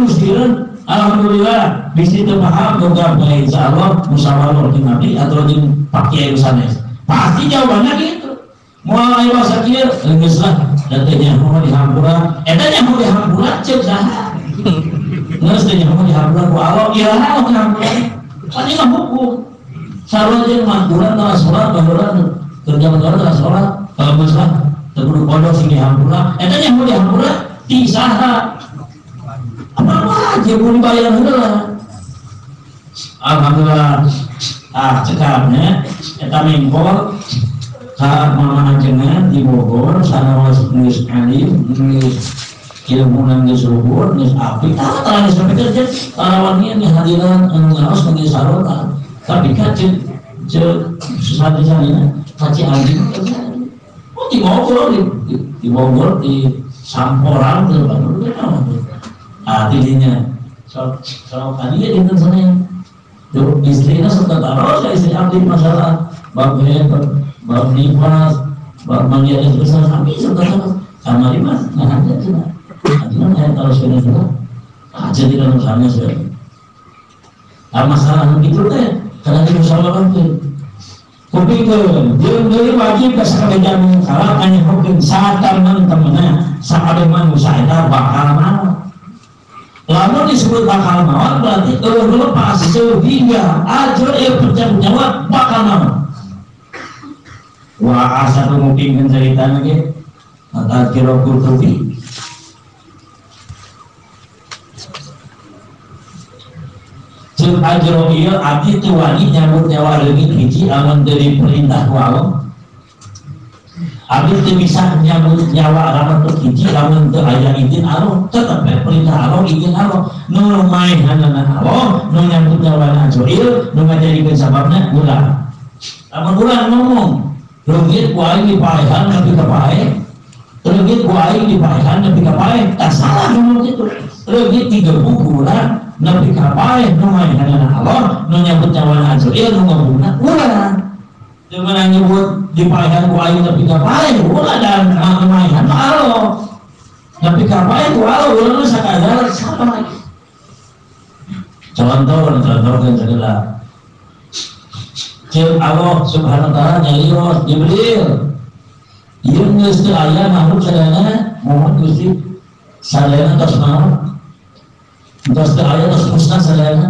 alhamdulillah bisi teu paham boga bae insyaallah musyawarah jeung abdi atau jeung Pak Kiai sanes Pasti jawabannya gitu. Moal aya basa kieu geus lah da teh nyaho dihampura. Eta nyaho dihampura ceuk saha? Geus teh nyaho dihampura ku Allah, iraha dihampura. Kan ieu mah hukum. Sarua jeung mah urang teu salat baheula kerja baheula teu salat, geus lah teu kudu kodok sing dihampura. Eta nyaho dihampura ti saha? Apa wajib kudu dibayar heula. Alhamdulillah. Ah cekapnya eta mengkol ka mama ajengan di Bogor sanaos geus alim geus ilmu geus luhur geus apik tah geus sampe kerja tarawannya di hadiran anu ngaos geus sarota tapi ka ceuk ceuk santri-santrina ka Cianjur oh di Bogor di Bogor di Samporang teu batur ah tidinya sok sok kadieu dinten Senin tuh istrinya suka taruh istri abdi masalah bab head bab nifas bab mandian besar kami suka taruh sama lima nah aja sudah aja saya taruh sudah sudah aja di dalam sana sudah nah, masalah itu teh karena di musola kan kupingkeun jeung deui wajib ka sakabeh jalmi kalah anya hukum satemen-temenna sakabeh manusia eta bakal maot. Lalu disebut bakal maut berarti lepas sehingga ajroil pencabut nyawa bakal maut. Wah satu mungkin cerita lagi kata kira Qurtubi. Ceuk ajroil abdi teu wani nyabut nyawa leungit hiji amun dari perintah ku Allah. Abdi teu bisa nyabut nyawa lamun teu hiji lamun teu aya izin Allah, tetep we perintah Allah izin Allah. Nu maehanana Allah, nu nyabut nyawana Azrail, nu ngajadikeun sababna ulah. Lamun urang ngomong, leungit ku aing dipaehan nepi ka paeh, leungit ku aing dipaehan nepi ka paeh, tah salah ngomong kitu. Leungit digebuk urang nepi ka paeh nu maehanana Allah, nu nyabut nyawana Azrail, nu ngebugna urang. Jangan nyebut dipaehan ku aing nepi ka paeh, ulah dan maehan mah Allah. Nepi ka paeh ku Allah urang mah sakadar sabar. Contoh contohkeun sageula. Ceuk Allah Subhanahu wa taala nyarios Jibril. Ieu geus teu aya makhluk sadayana, mohon Gusti sadayana tos maot. Tos teu aya tos musnah sadayana.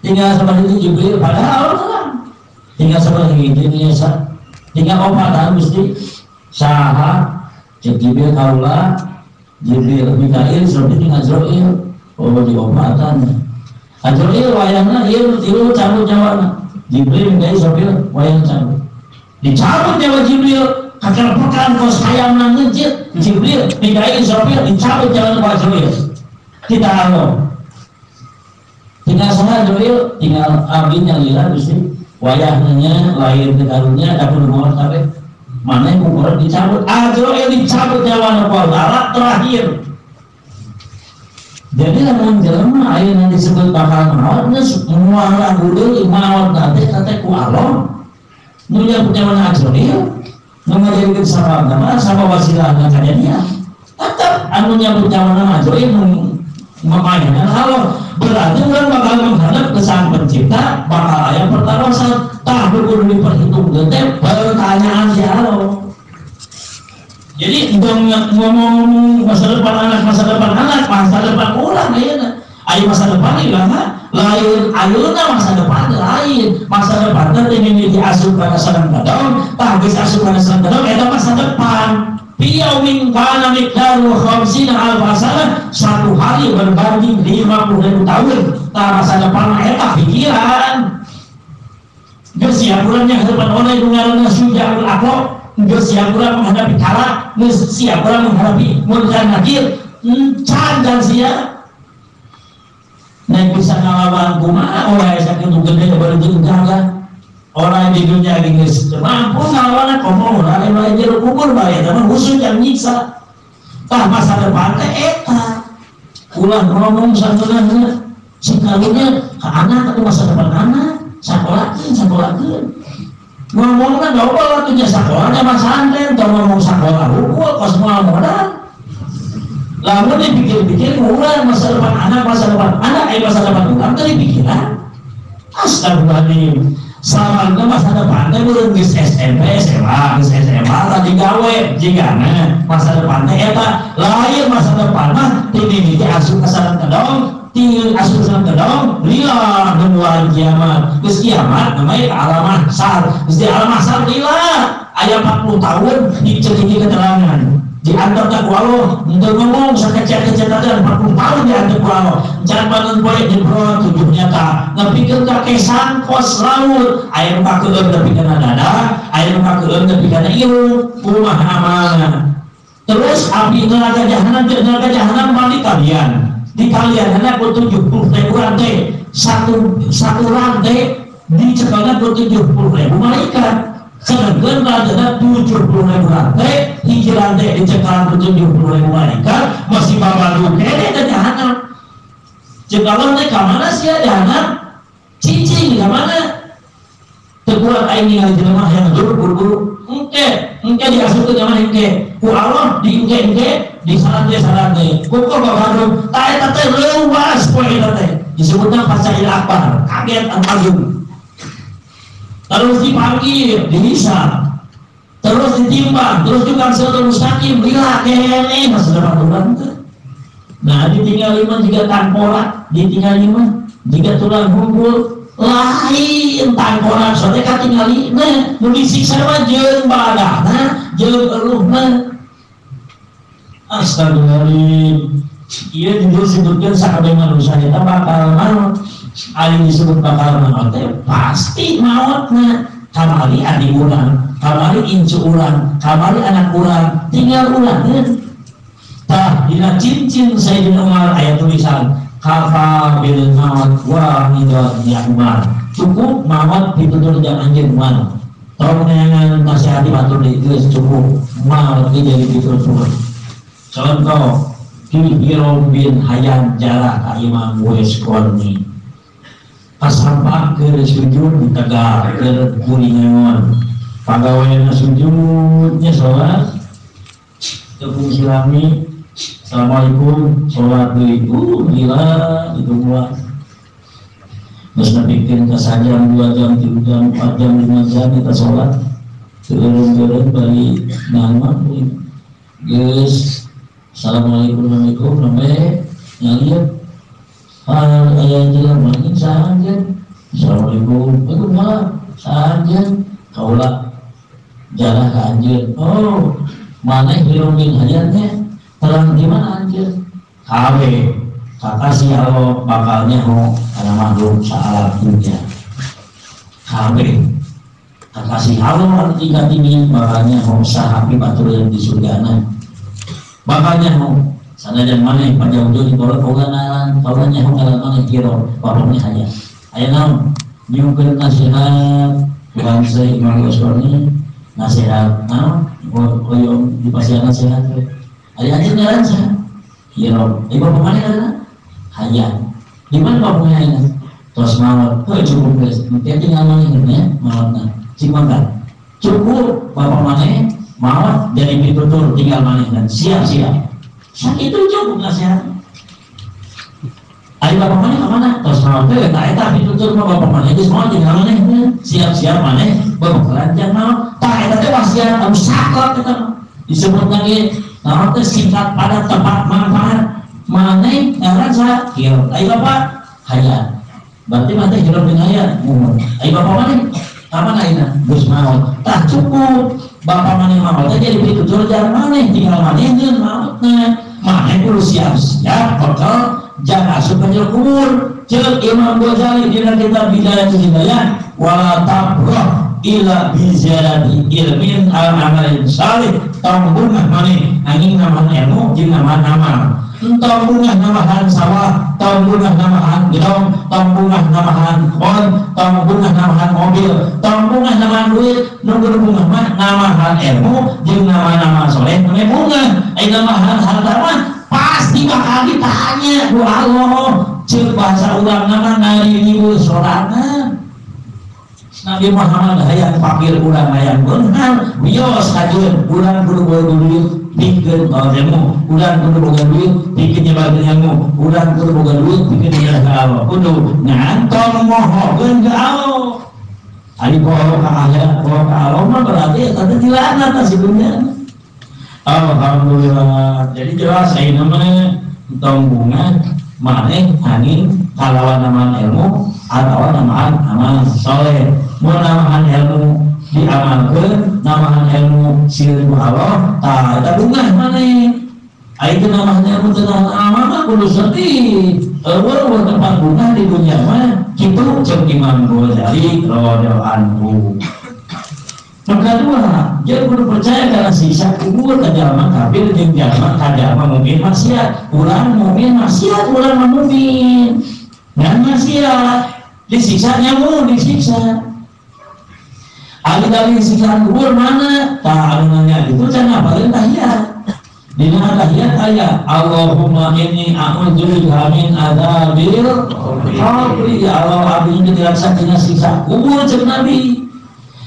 Tinggal sama itu Jibril padahal Allah tinggal sama hiji nya tinggal opatan Gusti saha ceuk Jibril kaula Jibril Mikail Israfil jeung Azrail oh di opatan Azrail wayahna ieu tilu cabut nyawana Jibril Mikail Israfil wayahna cabut dicabut nyawa Jibril kakerpekan kos hayamna ngeuncit Jibril Mikail Israfil dicabut nyawana ku Azrail kita Allah tinggal saha Azrail tinggal abdi nyalira Gusti wayahnya lahir ke karunya dapur maut kabeh mana yang ukuran dicabut Azrail dicabut nyawa ku Allah terakhir. Jadi lamun jelema ayeuna disebut bakal maot geus moal ragu deui maot teh teh ku Allah nu nyabut nyawa Azrail nu ngajadikeun sabab mah sabab wasilahna kajadian tetep anu nyabut nyawa Azrail nu mamaehan Allah. Berarti orang bakal menghadap ke Sang Pencipta, bakal aya pertarosan, tah kudu diperhitungkeun teh pertanyaan si Allah. Jadi ngomong masa depan anak, masa depan anak, masa depan urang ayeuna. Aya masa depan iraha, lain ayeuna masa depan lain. Masa depan teh mimiti asup kana sareng kadang, tah geus asup kana sareng kadang eta masa depan. Biyaumin kana miqdaru khamsina alfa sanah, satu hari berbanding 50.000 tahun. Tah masa depan eta pikiran. Geus siap urang nya hadapan oleh nu ngaranna sujaul aqlab, geus siap urang menghadapi kala, geus siap urang menghadapi munkar nakir, can dan siap. Naik bisa ngalawan kumaha oleh sakitu gede baru jeung gagah. Orang di dunia geus mampu ngalawan komo urang bae jero kubur bae eta mah khusus yang nyiksa. Tah masa depan teh eta. Ulah ngomong sakeunahna sikalunya ka anak atau masa depan anak sakolahkeun sakolahkeun. Ngomongna dobel atuh nya sakola nya masantren tong ngomong sakola hukul kos moal modal. Lamun dipikir-pikir urang masa depan anak, masa depan anak, masa depan urang teh dipikiran. Astagfirullahaladzim. Selama itu masa depan teh beureum geus SMP, SMA, geus SMA tadi gawe jigana masa depan teh eta lain masa depan mah ti mimiti asup ka sareng kedong, ti asup sareng kedong lila nungguan kiamat. Geus kiamat namanya alam mahsyar. Geus di alam mahsyar lila aya 40 tahun diceuriki keterangan. Diantar ka ku Allah, henteu ngomong sakecet-kecet 40 tahun diantar ku Allah. Can bangun poe jebro tujuh nyata. Nepikeun ka kesan kos laut, aya nu kakeueun nepi kana dada, aya nu kakeueun nepi kana irung, kumaha amalna. Terus api neraka jahanam, neraka jahanam balik kalian. Di kalian ku 70.000 rantai, satu rantai dicekelna ku 70.000 malaikat. Sedangkan rantainya 70.000 rantai, hiji rantai dicekal 70.000 malaikat, masih babadu kene ke jahanam. Cekalan teh ka mana sia jahanam? Cicing ka mana? Teu kuat aing ningali jelema yang buru-buru. Engke, engke diasupkeun ka mana engke? Ku Allah di engke-engke, di sarantai-sarantai. Kukur babadu, ta eta teh leuwas poe eta teh. Disebutna Fasail Akbar, kaget anu agung. Terus dipanggil, dihisab, terus ditimbang, terus juga siratal mustaqim, lila kene masa depan urang teh. Nah, ditinggal lima jika tangkorak, ditinggal lima jika tulang hunkul, lain tangkorak soalnya katingali nah, nu disiksa mah jeung badahna, jeung eluhna. Astagfirullahaladzim. Ieu disebutkeun sakabeh manusia eta bakal maut. Ari disebut bakal maut teh pasti mautna. Kamari adi urang, kamari incu urang, kamari anak urang, tinggal urang. Tah dina cincin Sayyidina Umar aya tulisan kafa bil maut wa midad ya Umar. Cukup maut pitutur jang anjeun Umar. Tong neangan nasihati batur deui geus cukup maut ge jadi pitutur. Contoh Ki Hirom bin Hayyan jarah ka Imam Uwais Qarni. Kasampak keur sujud tegar keur kuningan. Pagaweana sujudnya salat tepung silami. Assalamualaikum salat deui. Gila ditungguan. Geus nepikeun ka sajam, 2 jam, 3 jam, 4 jam, 5 jam kita salat. Teureun-teureun bari nama geus assalamualaikum warahmatullahi wabarakatuh. Nyalieu aya jelema makin sahanjeun. Assalamualaikum. Waalaikumsalam. Sahanjeun kaula jarah ka anjeun. Oh, maneh Hirom bin Hayyan teh terang di mana anjeun? Kawe kakasih Allah bakal nyaho kana makhluk saalam dunya. Kawe kakasih Allah anu tingkat tinggi bakal nyaho saha pibatureun di surgana. Bakal nyaho sanajan maneh panjang di kolot kaula ngaran kaula nyaho ngaran maneh Hirom bapaknya hanya aya naon nyungkeun nasihat bangsa Imam Ghazali nasihat naon hoyong dipasihan nasihat we aya anjeun ngaran saha Hirom ieu bapak maneh ngaranna Hayyan di mana bapaknya ayeuna tos maot heuh cukup geus engke tinggal maneh nya maotna cik mangga cukup bapak maneh maot jadi pitutur tinggal maneh dan siap-siap sakitu cukup nasihat. Ari bapak maneh ka mana? Tos maot teh eta eta pitutur mah bapak maneh geus maot tinggal maneh siap-siap maneh babakalan jang maot. Tah eta teh wasiat anu saklek eta disebutna ge naon teh singkat padat tepat manfaat. Maneh ngaran saha? Hirom. Ari bapak Hayyan. Berarti maneh Hirom bin Hayyan. Muhun. Ari bapak maneh ka mana ayeuna? Geus maot. Tah cukup bapak maneh maot teh jadi pitutur jang maneh tinggal maneh jeung maotna. Maneh kudu siap-siap bekal jangan asup ka jero kubur. Ceuk Imam Ghazali dina kitab Bidayah Hidayah wala tabrah ila bi ziyadati ilmin al amalin salih. Tong bungah maneh angin namahan ilmu jeung namahan amal. Tong bungah namahan sawah, tong bungah namahan gedong, tong bungah namahan kebon, tong bungah namahan mobil, tong bungah namahan duit, nu kudu bungah mah namahan ilmu jeung nama-nama soleh maneh bungah. Ai namahan harta mah pasti bakal ditanya ku Allah. Ceuk bahasa urang nama ngaririweuh sorangan. Nabi Muhammad hayang fakir urang hayang beunghar, wios kajeun urang kudu boga duit pikeun ilmu, urang kudu boga duit pikeun nyebarkeun ilmu, urang kudu boga duit pikeun nyebarkeun ka Allah. Kudu ngan tong mohokeun ka Allah. Ari poho ka akhirat poho ka Allah mah berarti eta teh dilaknat si dunya. Alhamdulillah. Jadi jelas ayeuna mah tong bunga maneh angin kalawan namahan ilmu atawa namahan amal soleh. Mun namahan ilmu diamalkeun, namahan ilmu sieun ku Allah, tah eta bungah maneh. Ari teu namahan ilmu teu namahan amal mah kudu sedih. Eueuh tempat bungah di dunia mah kitu ceuk Imam Ghazali radhiyallahu anhu. Maka dua, dia kudu percaya karena siksa kubur ka jalma kafir jeung jalma ka jalma mukmin maksiat. Urang mukmin maksiat, urang mah mukmin. Ngan maksiat disiksa nyamu disiksa. Ari-ari siksaan kubur mana? Tah anu nanya itu can ngapalkeun tahiyat. Dina tahiyat aya Allahumma inni a'udzubika min adzabil qabri. Ya Allah abdi dilaksa tina siksa kubur ceuk Nabi.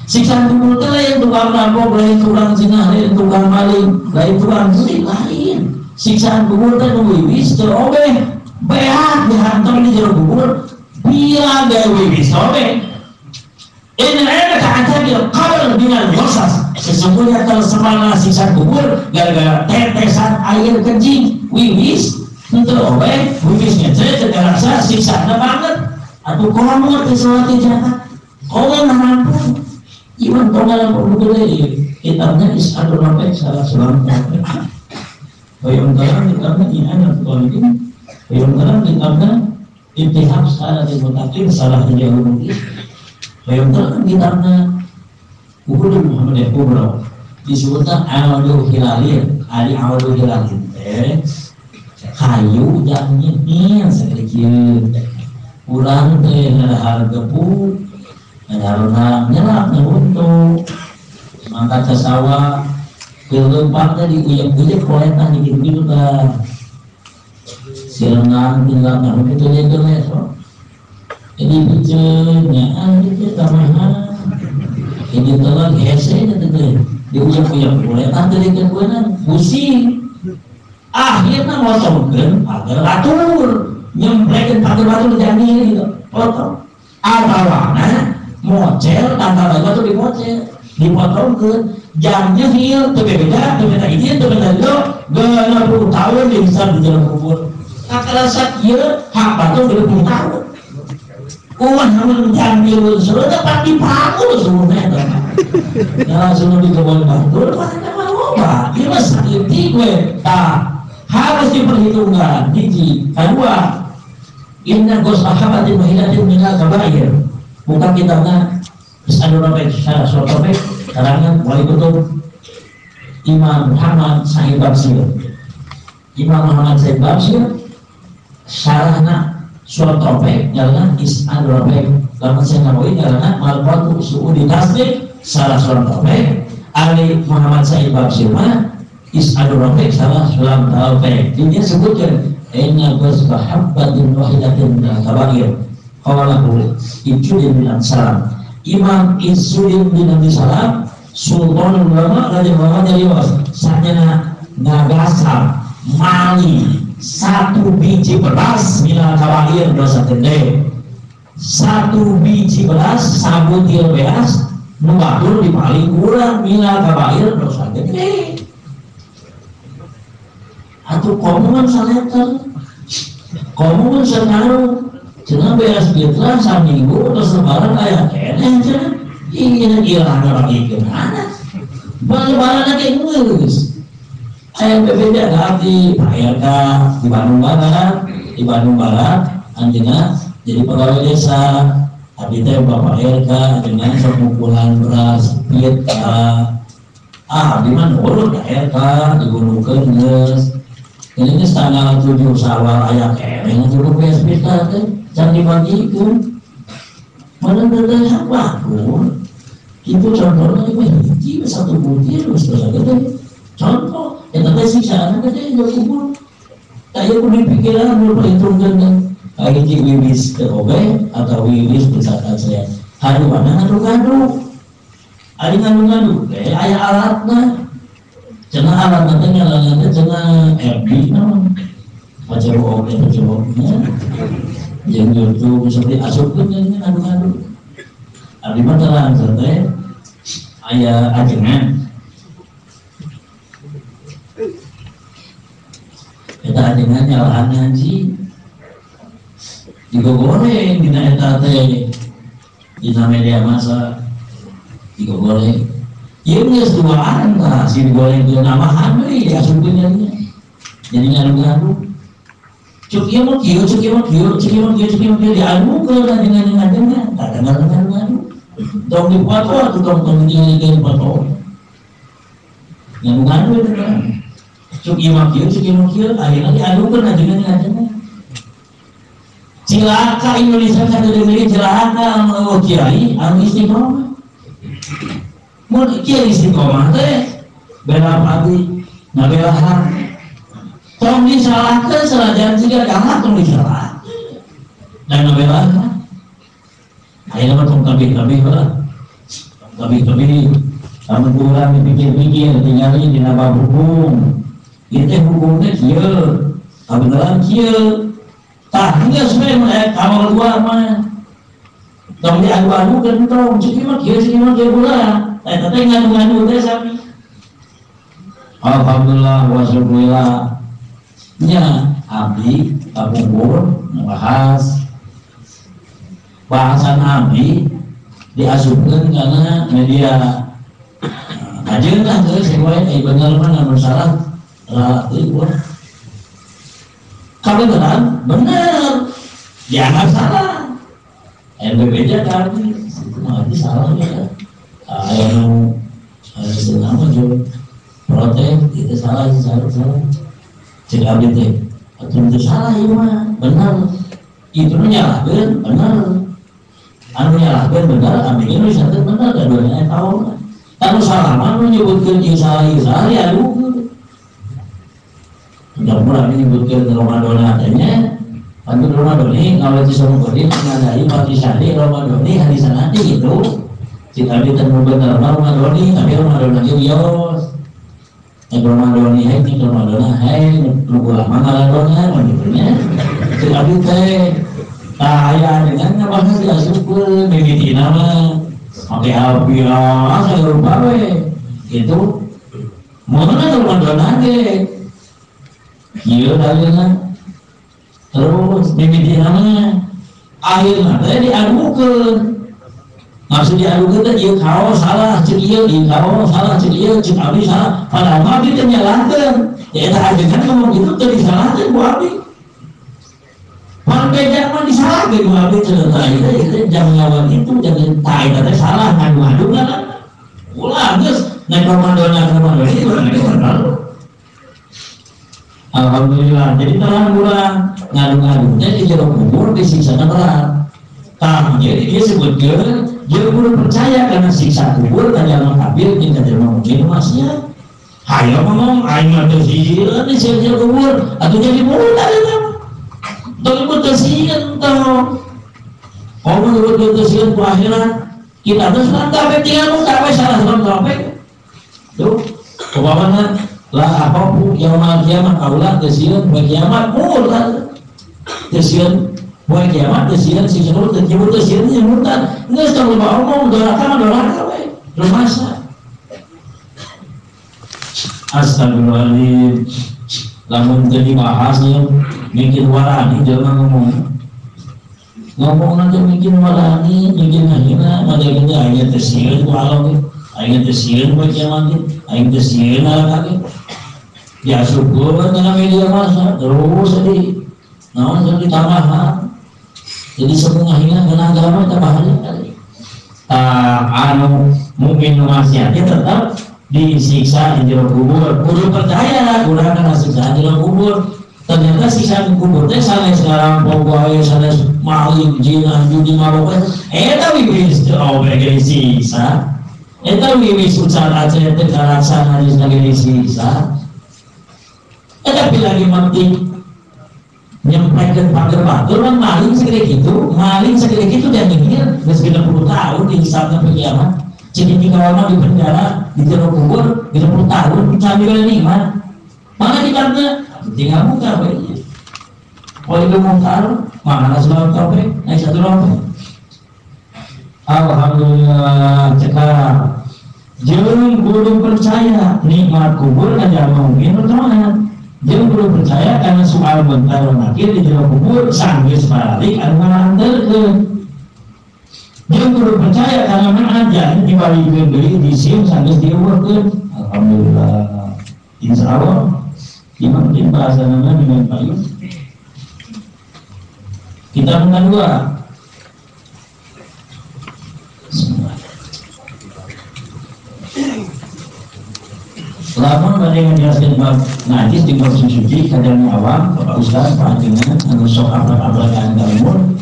Siksa kubur teh lain tukang rampok, lain tukang zina, lain tukang maling, lain tukang judi, lain. Siksaan kubur teh nu wiwis teu obeh, beak dihantam di jero kubur, bila gawe wiwis obeh. Inna ilmaka adzabil qabr minal ghasas. Sesungguhnya tersemana siksa kubur gara-gara tetesan air kencing wiwis teu obeh, wiwisnya teh teu karasa siksana banget. Atuh komo teh salat zakat. Komo ngarampung. Iman tonggal buku deui kitabnya Is'adul Rafiq salah seorang kafir. Hoyong terang kitabnya I'anatul Talibin. Hoyong terang kitabnya Ittihab Sa'adatul Muttaqin salah hiji mungkin. Hoyong terang kitabnya Uhudul Muhammadiyah Kubra disebutna Awadul Hilalin. Ari Awadul Hilalin teh kayu jangnya sakieu. Urang teh ngadahar gepuk ngarona nyelak nyuntuk mangka ke sawah kelempar teh diuyek-uyek koletan dikitu-kitu tah si renang tinggal nganu kitu jeung so jadi piceun nyaan kitu tamahan ini tolong hese teh teh diuyek-uyek koletan teh dikeun pusing akhirna motongkeun pagar batur nyemplekeun pagar batur jani gitu potong atawana mocel tanggal lagi tuh dimocel dipotongkeun jamnya hil teu beda teu beda izin teu beda itu 60 tahun dihisab di jalan kubur kakarasa ieu hak batur 60 tahun uang hamun jambil sudah pasti panggul seluruhnya eta nah seluruh di kebun batur pasti mah loba ieu mah saeutik we tah harus diperhitungkan hiji kadua inna gosahabatin wahidatin minal kabair. Bukan kitabnya Is'adul Rafiq secara surat Taufik karangan wali kutub Imam Muhammad Sahib Babsir. Imam Muhammad Sahib Babsir syarahna surat Taufik ngaranna Is'adul Rafiq. Lamun saya Nawawi ngaranna Marqatu Suudi Tasdik syarah surat Taufik. Ali Muhammad Sahib Babsir mah Is'adul Rafiq syarah surat Taufik. Dinya sebutkeun inna gosahabatin wahidatin minal kabair. Qalahu Izzuddin bin Abdussalam. Imam Izzuddin bin Abdussalam Sultanul Ulama radhiyallahu anhu sanyana ngagasal mali satu biji beras minal kabair dosa gede. Satu biji beras sabutir beras nu batur dipaling kurang minal kabair dosa gede. Atuh komo kan saleter. Komo kan sangaruh. Cenah beres fitrah saminggu terus lebaran aya keneh cenah ingin ilang ngabagikeun anak. Lebaran ge geus. Aya bebeda ka abdi Pak RK di Bandung Barat, di Bandung Barat anjeunna jadi pegawai desa. Abdi teh Bapak RK dengan pengumpulan beras fitrah. Ah, abdi mah nurut ka RK digunukeun geus. Ini geus tanggal 7 Syawal aya keneh cukup beres fitrah teh. Jangan dibagikan mana ada hak batur itu contohnya itu hiji satu butir terus gede contoh yang tadi siksaan gede jauh kubur tak ya kudu pikiran berperhitungkan kan hiji wiwis ke obe atau wiwis misalkan saya hari mana ngadu-ngadu ari ngadu-ngadu teh aya alatna cenah alatna teh ngaranna teh cenah FB naon pacar oge pacar oge yang YouTube seperti asupkeun nya ngadu-ngadu Abdi mah terang teh aya ajengan. Eta ajengan nyalahan ngaji. Digogoreng dina eta teh dina media massa digogoreng. Ieu geus duaan tah si digoreng teh namahan deui diasupkeun nya. Jadi ngadu-ngadu. Cuk ieu mah kieu, cuk ieu mah kieu, cuk ieu mah kieu, cuk ieu mah kieu diadukeun dengan ngajengan, tah ngadu-ngadu. Tong dipoto atuh tong ditinggalikeun foto. Ngadu-ngadu eta teh. Cuk ieu mah kieu, cuk ieu mah kieu, akhirna diadukeun ajengan-ajengan. Cilaka Indonesia kadeuleuh cilaka anu eueuh kiai anu istiqomah. Mun kiai istiqomah teh bela pati, ngabela hak. Tong disalahkeun sanajan siga kalah tong disalahkeun. Dan ngabela hak. Ayeuna mah tong kabeh-kabeh lah. Tong kabeh-kabeh lamun kurang dipikir-pikir tingali dina bab hukum. Ieu teh hukum teh kieu, kabeneran kieu. Tah geus we mun aya kamar dua mah. Tong diadu-adukeun tong cek ieu mah kieu cek ieu mah kieu pula. Eta teh ngadu-ngadu teh sami. Alhamdulillah wa syukurillah. Nya abdi kapungkur ngabahas bahasan abdi diasupkeun kana media. Kajeun lah geus wae ai bener mah anu salah lah teuing urang. Kabeneran bener dianggap salah. Aya bebeja ka abdi itu mah abdi salah ya. Aya nu cenah mah protes itu salah salah salah. Cek abdi teh atuh teu salah ieu mah bener. Itu nu nyalahkeun bener. Anu nyalahkeun bener abdi ge nu disatukeun bener kaduanya aya tahu. Anu salah mah nu nyebutkeun ieu salah diadukeun. Udah mulai menyebutkan Ramadan teh pantun Ramadan ngawet si Somokodi ngadai partisani Ramadan hadis nanti gitu. Cik abdi teh nu bener mah Ramadan tapi Ramadan ge wios. Nek Ramadan hei nek Ramadan hei nu ulama ngaladona mah kitu nya. Cik abdi teh tah aya dengan ngabahas diasupkeun mimitina mah make api ah sagala rupa we. Gitu. Mun Ramadan ge ieu dalilna terus mimitina mah akhirna teh diadukeun. Maksud diadukeun teh ieu kaos salah ceuk ieu, ieu kaos salah ceuk ieu, ceuk abdi salah. Padahal mah abdi teh nyalahkeun. Ya eta ajengan ngomong kitu teh disalahkeun ku abdi. Pan beja mah disalahkeun ku abdi cenah tah ieu teh jangan ngelawan itu, jangan tah eta teh salah ngadu-adu kan. Ulah geus naik Ramadan Ramadan itu bener. Alhamdulillah, jadi terang kurang ngadu-ngadunya di jero kubur disiksa berat. Tah, jadi dia sebutkan dia kudu percaya karena siksa kubur ka jalma kafir jeung ka jalma mukmin maksiat. Hayo ngomong aing mah teu sieun di jero kubur, atuh jadi murtad eta. Tong teu sieun tong. Oh menurut teu sieun ku akhirat, kita teh salah kabeh tinggal kabeh salah kabeh. Tuh, kumaha lah apapun yaumul kiamat kaulah teu sieun poe kiamat murtad. Teu sieun poe kiamat teu sieun siksa kubur teu nyebut teu sieun nya murtad. Geus tong loba omong doraka mah doraka we. Rumasa. Astagfirullahaladzim. Lamun teu dibahas nya mikir warani jelema ngomong. Ngomong nanti mikir warani, mikir ngahina, madageun aing teu sieun ku Allah ge. Aing teu sieun poe kiamat ge. Aing teu sieun neraka ge. Diasupkeun kana media massa terus jadi naon jadi tambahan. Jadi semua ngahina kana agama tambahan kali. Tah anu mukmin nu maksiat tetap disiksa di jero kubur. Kudu percaya urang kana siksa di jero kubur. Ternyata siksa di kubur teh sanes ngarampok wae, sanes maling, zina, judi, mabok. Eta wiwis teu oge disiksa. Eta wiwis ucar aceh teh karasa hadis lagi disiksa. Eta lagi mati nyemprengkeun pager batur kan maling segede kitu, maling segede kitu dan nyengir geus 30 tahun dihisabna pe kiamat. Jadi di kawan di penjara, di jero kubur, 30 tahun disambil nikmat. Mana kitabnya? Tinggal buka we. Oh itu mungkar, mana sebab kafe, naik satu rompet. Alhamdulillah cekap. Jeung kudu percaya nikmat kubur ka jalma mukmin taat. Jeung kudu percaya kana soal munkar nakir di jero kubur sanggeus balik anu ngalanterkeun. Jeung kudu percaya kana ma'ajan dibalikeun deui jisim sanggeus dieuweuhkeun. Alhamdulillah. Insyaallah gimana mungkin bahasanya dengan Pak Yus. Kita kedua. Lamun bade ngajelaskeun bab najis di bab suci kadang awam Bapak Ustaz Pak Ajengan anu sok abrak-abrakan dalmur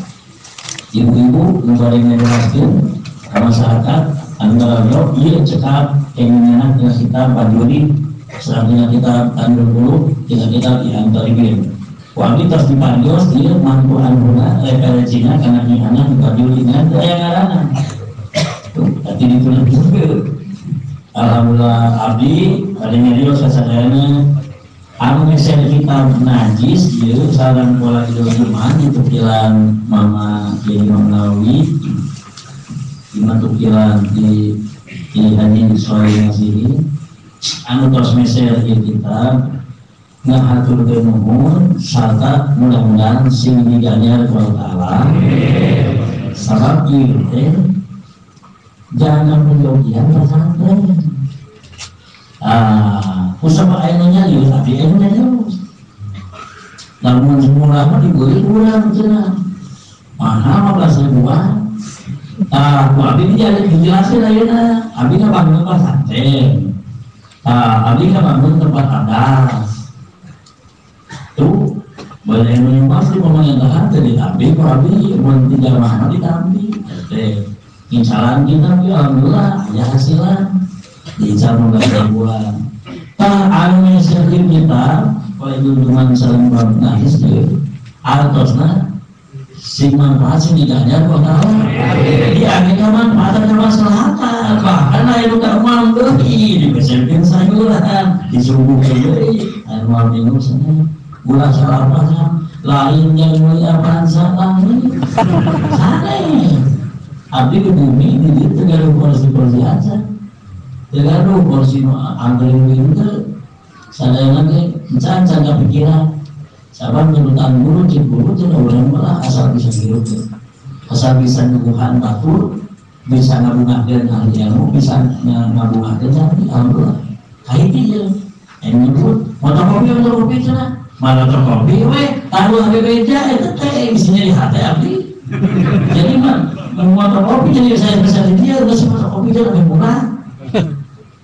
ibu-ibu nu bade ngajelaskeun ka masyarakat anu ngalajo ieu cekap kengingan dina kitab Bajuri sareng kitab Tanjung Qulub dina kitab I'an Talibin. Ku abdi tos dipanggil ieu mampu anhuna referensina kana anak Bajuri ngan teu aya ngaranna. Tuh tadi ditulis. Alhamdulillah abdi bade nyarios sasadayana anu meser kitab najis ieu sareng pola hidup iman di tukilan Mama Kiai Imam Nawawi di tukilan di Kiai Haji Sholeh Nasiri anu tos meser ieu kitab ngahaturkeun nuhun sarta mudah-mudahan sing diganjar ku Allah Taala sabab ieu teh jangan penjogian pesantren. Ah, usah aya nyarios, tapi aya nyarios. Lamun murah mah dibeli urang cenah. Mahal 15 ribuan. Ah, ku abdi dijelaskeun ayeuna, abdi ngabangun pesantren. Ah, abdi ngabangun tempat adas. Tuh, banyak yang pasti pemerintah teh ditambi, ku abdi mun tidak mahal ditambi. Teh. Insalan kita, alhamdulillah, ya hasilnya diical 15 ribuan. Tah anu meserkeun kita, oleh junjungan sareng bab najis teh, artosna sing manfaat sing diganjar ku Allah. Di aneka manfaat ka maslahatan, bahkan aya nu ka moal deui dipeserkeun sayuran, disuguhkeun deui, anu moal minum cenah. Ulah salah paham, lain yang meuli apaan salah. Sanes. Abdi di bumi di dieu teu gaduh porsi-porsi aja. Teu gaduh porsi nu anggeung teu. Sadayana ge encan can kapikiran. Sabab nurutan guru cek guru teh urang mah asal bisa hirup teh. Asal bisa nyuguhan batur, bisa ngabungahkeun ahli ilmu, bisa ngabungahkeun santri, alhamdulillah. Kahiji jeung anu nyebut motokopi cenah. Motokopi we taruh bebeja eta teh isinya di hate abdi. Jadi mah motokopi jadi saya bisa di dia geus motokopi jadi lebih murah.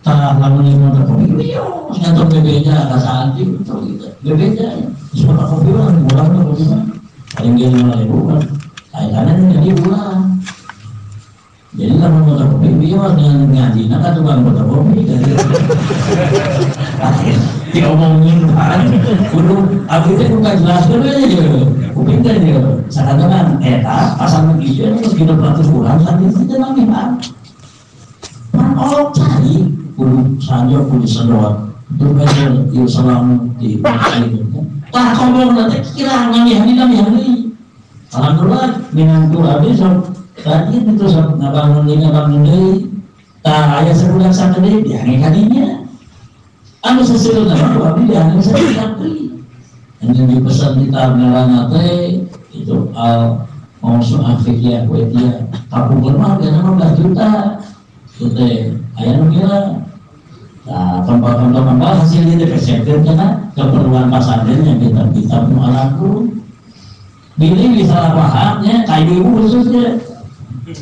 Tah lamun motokopi ieu ngantor bebeja ka santri betul gitu. Bebeja geus motokopi mah murah motokopi mah. Paling ge 5.000 kan. Kayaknya jadi ulah. Jadi lamun motokopi ieu mah ngajina ka tukang motokopi. Diomongin kan kudu abdi teh kudu kajelaskeun we ieu. Kuping teh ieu. Sakadang eta pasang ieu geus 300 urang santri teh namihan. Pan olok cai kudu sanjo kudu sedot. Terus ieu salam di tah ngomong teh kira ngamihan deui. Alhamdulillah minantu abdi sok rajin itu sok ngabangun deui. Tah aya sabulan sakedeui diange ka dinya. Anu seseulna mah ku abdi diange santri. Anu dipesan kitab ngaranna teh itu al mausu'ah fiqhiyah kuwaitiyah. Kapungkur mah hargana 15 juta. Itu teh aya nu kira. Nah, tempat-tempat hasilnya dipersiapkan karena keperluan pasantren yang kitab-kitab nu alaku. Bilih disalah pahamnya, kayak ibu khususnya.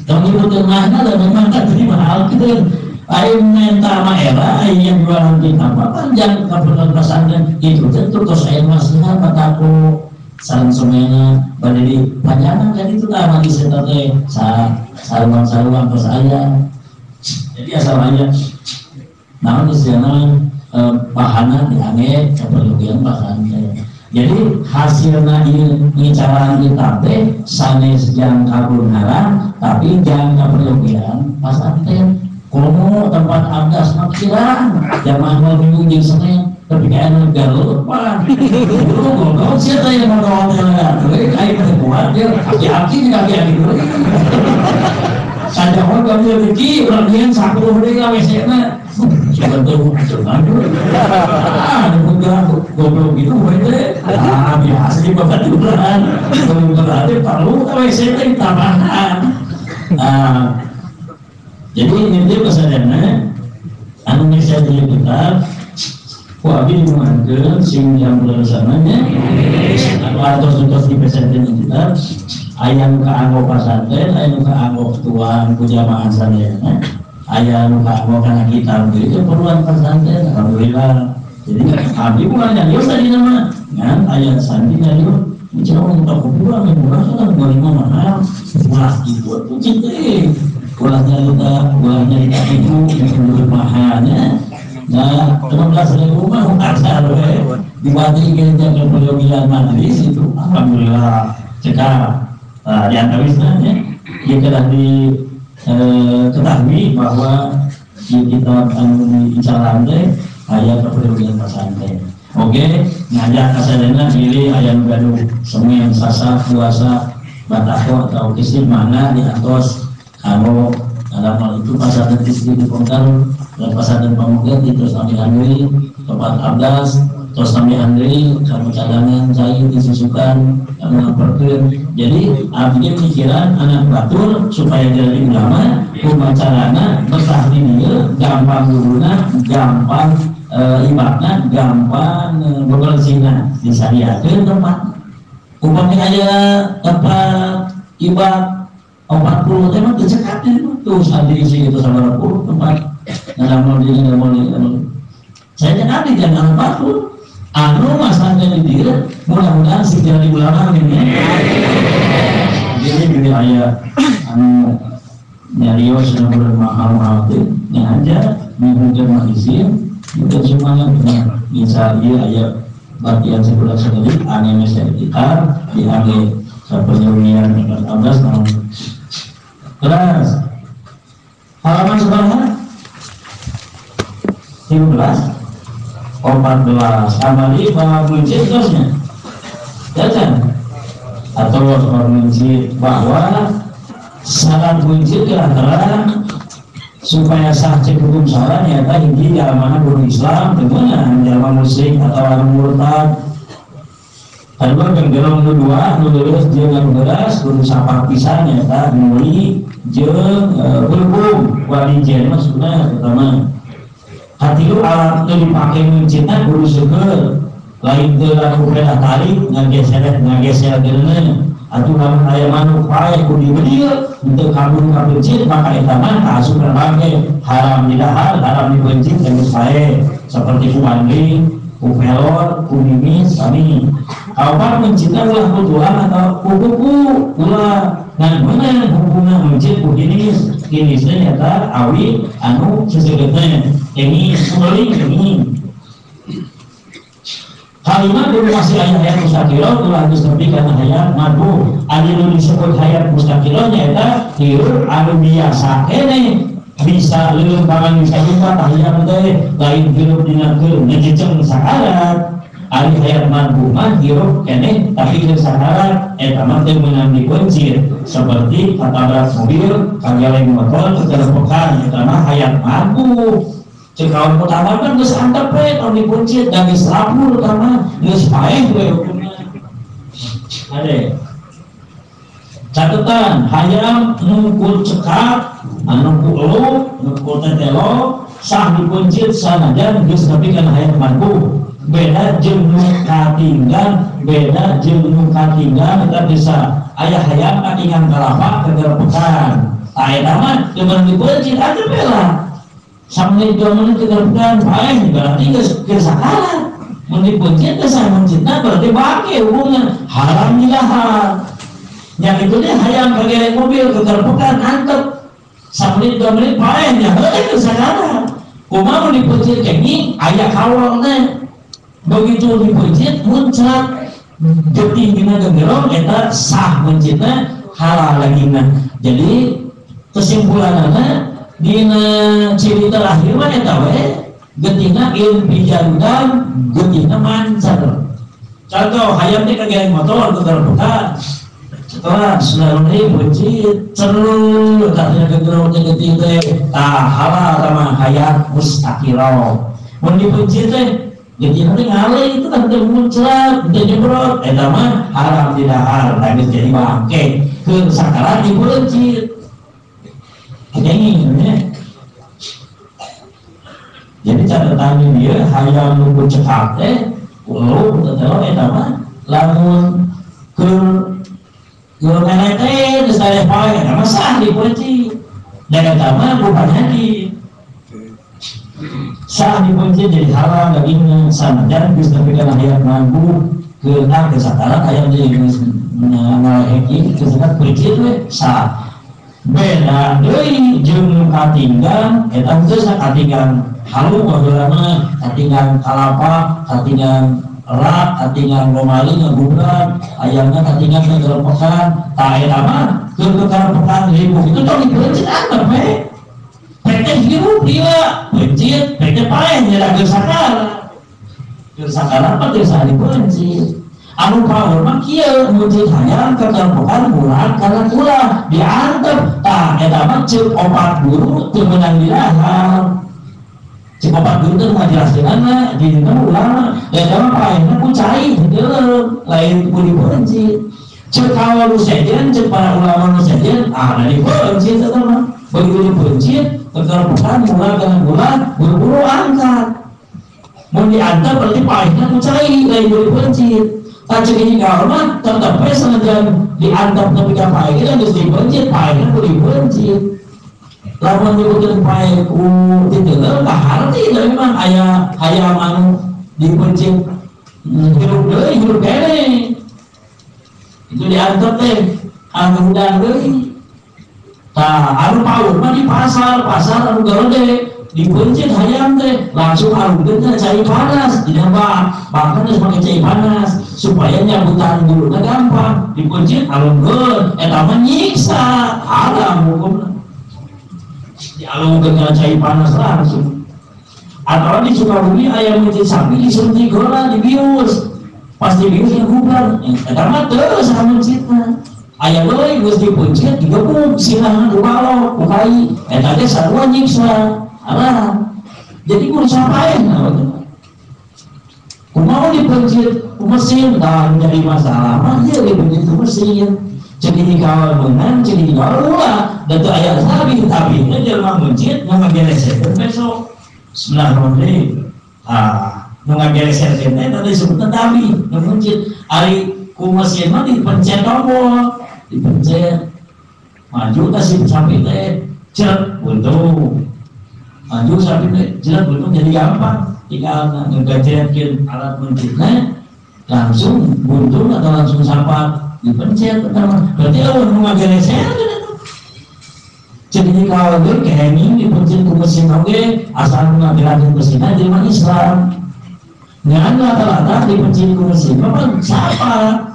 Tong ibu tengahnya dan memang kan jadi mahal gitu. Ayo minta sama era, ayo yang jualan kitab apa panjang keperluan pesantren itu tentu terus ayo maslahat pataku sareng semena bade di panjangan kan itu tah mati teh saruan-saruan terus aya. Jadi asal aja naon istilahna bahana diange keperluan pesantren. Jadi hasilna ieu ngicaran kitab teh sanes jangka beungaran tapi jangka perluan pesantren. Komo tempat abdas makiran jamaah mau minggu jeung Senin tapi kayak anu galuh pan. Guru goblok sia teh yang mau ngomong we aing teh kuat dia aki-aki jeung aki-aki deui. Sajahon kami rezeki urang dieu 10 deui ka WC-na. Sebentar cenah. Ah, nu goblok gitu we teh. Ah, biasa di babaturan. Berarti perlu ka WC teh tambahan. Ah. Jadi ini dia pesanana anu bisa dikitab ku abdi dimuangkeun sing yang sananya anu artos-artos di pesantren kitab aya nu kaanggo pasantren, aya nu kaanggo ketuaan ku jamaah sadayana, aya nu kaanggo kana kitab itu keperluan pesantren alhamdulillah. Jadi abdi bukan nyarios tadi nama ngan aya sandi nyarios mencoba untuk keperluan yang murah kan 25 mahal ulah gitu kucing teh ulah nyarita itu yang lebih mahalnya. Nah, 15.000 mah asal we dibandingkeun jeung peryogian majelis itu alhamdulillah cekap. Nah, di antawisna nya ieu kedah diketahui bahwa di kitab anu diicalan teh aya keperyogian pasantren. Oke, ngajak kasadayana bilih aya nu gaduh semen sasa puasa batako atau kisih mana diantos kanggo dalam itu pasantren di Pongkar dan pasantren Pamuket itu sami andri tempat abdas terus sami andri kamu cadangan cai disusukan kamu laporkeun. Jadi abdi pikiran anak batur supaya jadi ulama kumaha carana betah di dieu gampang guruna gampang ibadna gampang bebersihna disadiakeun tempat upami aya tempat ibad 40 teh mah teu cekap tuh sandi isi itu sabaraha puluh tempat ngadamel di ngadamel di saya jangan di jangan 40 anu masanya di dieu mudah-mudahan sing jadi ulama ini jadi gini aya anu nyarios anu mahal-mahal teh nya aja mungkin mah izin mungkin semuanya bisa ieu aya bagian sebulan sekali ane sertifikat di ane sapenyurian 14 tahun kelas halaman seberapa? 13 14 amali bahwa mencit terusnya ya kan? Atau mencit bahwa syarat mencit terang supaya sah cek hukum salah nyata hiji jalamana guru Islam temenan jalma musyrik atau orang murtad. Kedua genggerong nu dua nu leureus jeung anu beras kudu sapar pisan nyata nuli jeung berhubung wali jen maksudna pertama. Katilu alat teu dipake mencitna kudu seukeul lain teu laku pedah tarik ngageser geuneuh atuh lamun aya manuk paeh ku dieu untuk kabur ka pencit maka eta mah kaasup bangke haram didahar haram dipencit geus paeh seperti ku banding ku pelor ku mimis sami. Kaopat mencitna ulah ku tulang atau ku kuku ulah ngan meunang hukumna mencit ku kinis kinisna nyata awi anu sesegeutna ini sumeling ini. Kalima kudu masih aya hayat mustaqillah ulah geus nepi kana hayat madhu. Ari nu disebut hayat mustaqillah nyaeta hirup anu biasa keneh bisa leuleumpangan bisa jumpa hayat teh lain hirup dina keur ngejeceng sakarat. Ari hayat madhu mah hirup keneh tapi keur sakarat eta mah teu meunang dikuncir seperti katabrak mobil, kageleng motor, keterepokan eta mah hayat madhu. Cek kawan pertama kan geus antep we tong dikuncir da geus lapur utama geus paeh we hukumna. Ade. Catatan hayam nu ku cekap anu ku eluk nu ku tetelo sah dikuncir sanajan geus nepi kana hayam madhu. Beda jeung nu katinggal, beda jeung nu katinggal eta bisa aya hayam katinggal kalapa kegerepekan. Tah eta mah teu meunang dikuncir antep we lah. Sampai 2 menit kegerepekan paeh berarti geus sakarat. Mun dikuncir geus mencitna berarti bangke hubungan haram didahar. Nya kitu teh hayam kagerek mobil kegerepekan antep. Sampai 2 menit paeh nya heueuh geus sakarat. Kumaha mun dikuncir kenging aya kawalna. Begitu dikuncir muncrat getih dina gengerong eta sah mencitna halal lagina. Jadi kesimpulanana dina ciri terakhir mah eta we getihna infijarudan getihna mancar. Contoh hayam teh kagereng motor kegerepekan Setelah sunaruni buncit celul tadinya gegeroknya getih teh tah halal sama hayat mustakiro mun dibuncit teh getih teh ngale itu kan teh muncrat teh nyebrot eta mah haram didahar da geus jadi bangke keur sakarat dibuncit kenging nya. Jadi catatan dia hayam nu cekak teh ulu teh eta mah lamun keur nenek teh geus aya pae eta mah sah dipencit. Dan eta mah bukan haji. Sah dipencit jadi haram dagingna sanajan geus nepi kana hayam mambu keuna kesataran hayam jadi geus ngalehek geus pencit we sah. Beda deui jeung nu katinggang eta henteu sah katinggang halu baheula mah katinggang kalapa katinggang rak katinggang gomali ngagubrak ayamna katinggang ngegerepekan tah eta mah keur kegerepekan ribuh itu tong dipeuncit antep we pete hirup dia peuncit pete paeh nya keur sakara keur sakara mah teu sah dipeuncit. Anu power mah kieu meuncit hayam kegerepekan murah karena ulah diantep tah eta mah ceuk opat guru teu meunang didahar. Cek opat guru teh ngajelaskeunana di dina ulama eta mah paehna ku cai henteu lain ku dipeuncit. Cek kawa nu sejen cek para ulama nu sejen ah da dipeuncit eta mah begitu dipeuncit kegerepekan murah kana ulah buru-buru angkat. Mun diantep berarti paehna ku cai lain ku dipeuncit. Tak ini kalau mah tetap we sanajan diantep nepi ka pae kita geus dipencit paehna ku dipencit. Lamun dibukeun pae ku titeuleuh kaharti da memang aya hayam anu dipencit hirup deui hirup keneh. Itu diantep teh anu hudang deui. Tah anu paur mah di pasar, pasar anu garede dipencit hayam teh langsung alungkeun cai panas dina bak bahkan geus make cai panas supaya nyabutan guluna gampang dipencit alungkeun eta mah nyiksa haram hukumna dialungkeun kana cai panas langsung. Atau di Sukabumi aya mencit sapi disuntik heula dibius pas dibius nggubar eta mah teu sah mencitna aya deui geus dipencit digebuk silahna ku balok ku kai eta teh sarua nyiksa. Alah, jadi kudu sapain kumaha dipencit ku mesin tah jadi masalah mah ieu dipencit ku mesin ceuk ini kawal meunang ceuk ini kawal ulah da teu aya sabi tapi teh jelema meuncit nu ngageresekeun besok bismillahirrahmanirrahim ah nu ngageresekeun teh tadi disebutna tabi nu meuncit ari ku mesin mah dipencet tombol dipencet maju ka si sapi teh ceuk buntung maju sapi teh jelas belum jadi gampang tinggal ngegajetkeun alat mencitna langsung buntung atau langsung sampah dipencet pertama berarti lamun nu ngagereser jadi kalau ge kehenging dipencet ku mesin oge asal nu ngagerakeun mesinna jelema Islam ngan rata-rata dipencet ku mesin mah sampah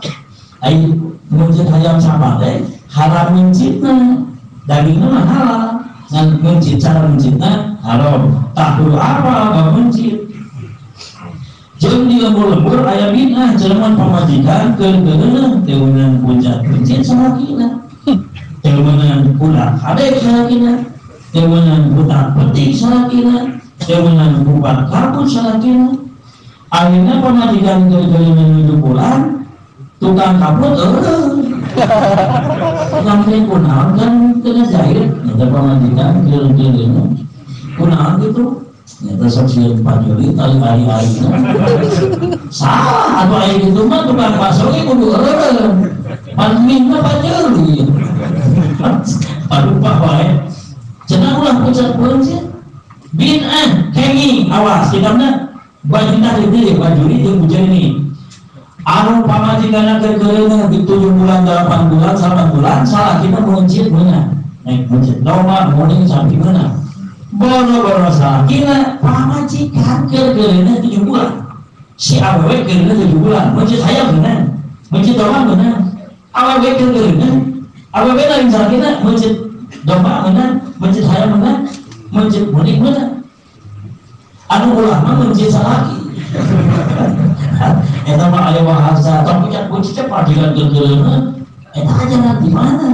ai mencit hayam sampah teh haram mencitna dagingna mah halal ngan mencit cara mencitna haram tak perlu apa gak mencit. Jeung di lembur-lembur aya bid'ah jelema pamajikan keur geuneuh teu meunang puncak pencit salakina teu meunang kudak kadek salakina teu meunang butak petik salakina teu meunang bubat kabut salakina. Akhirna pamajikan keur geuneuh nuju pulang tukang kabut eueuh tukang teh kunaon kan teu ngajahit eta pamajikan keur geuneuh kunaon gitu nyata sok sieun pajuli tali ari-arina salah atuh aya kitu mah tukang bakso ge kudu eureun pan mie mah pajuli padupa wae cenah ulah pucat peuncit bid'ah kenging awas kitabna bajinah di bajuri jeung bujaini anu pamajikanna keur keureuneuh di 7 bulan 8 bulan 9 bulan salah kita meuncit meunang naik meuncit domba muning sapi meunang boro-boro salakina pamajikan keur keureuneuh 7 bulan si awewe keureuneuh 7 bulan meuncit hayam meunang meuncit domba meunang awewe keur keureuneuh awewe lain salakina meuncit domba meunang meuncit hayam meunang meuncit muning meunang anu ulah mah meuncit salaki eta mah aya bahasa tong pucat-pucit padilan keur keureuneuh Eta ajaran di mana?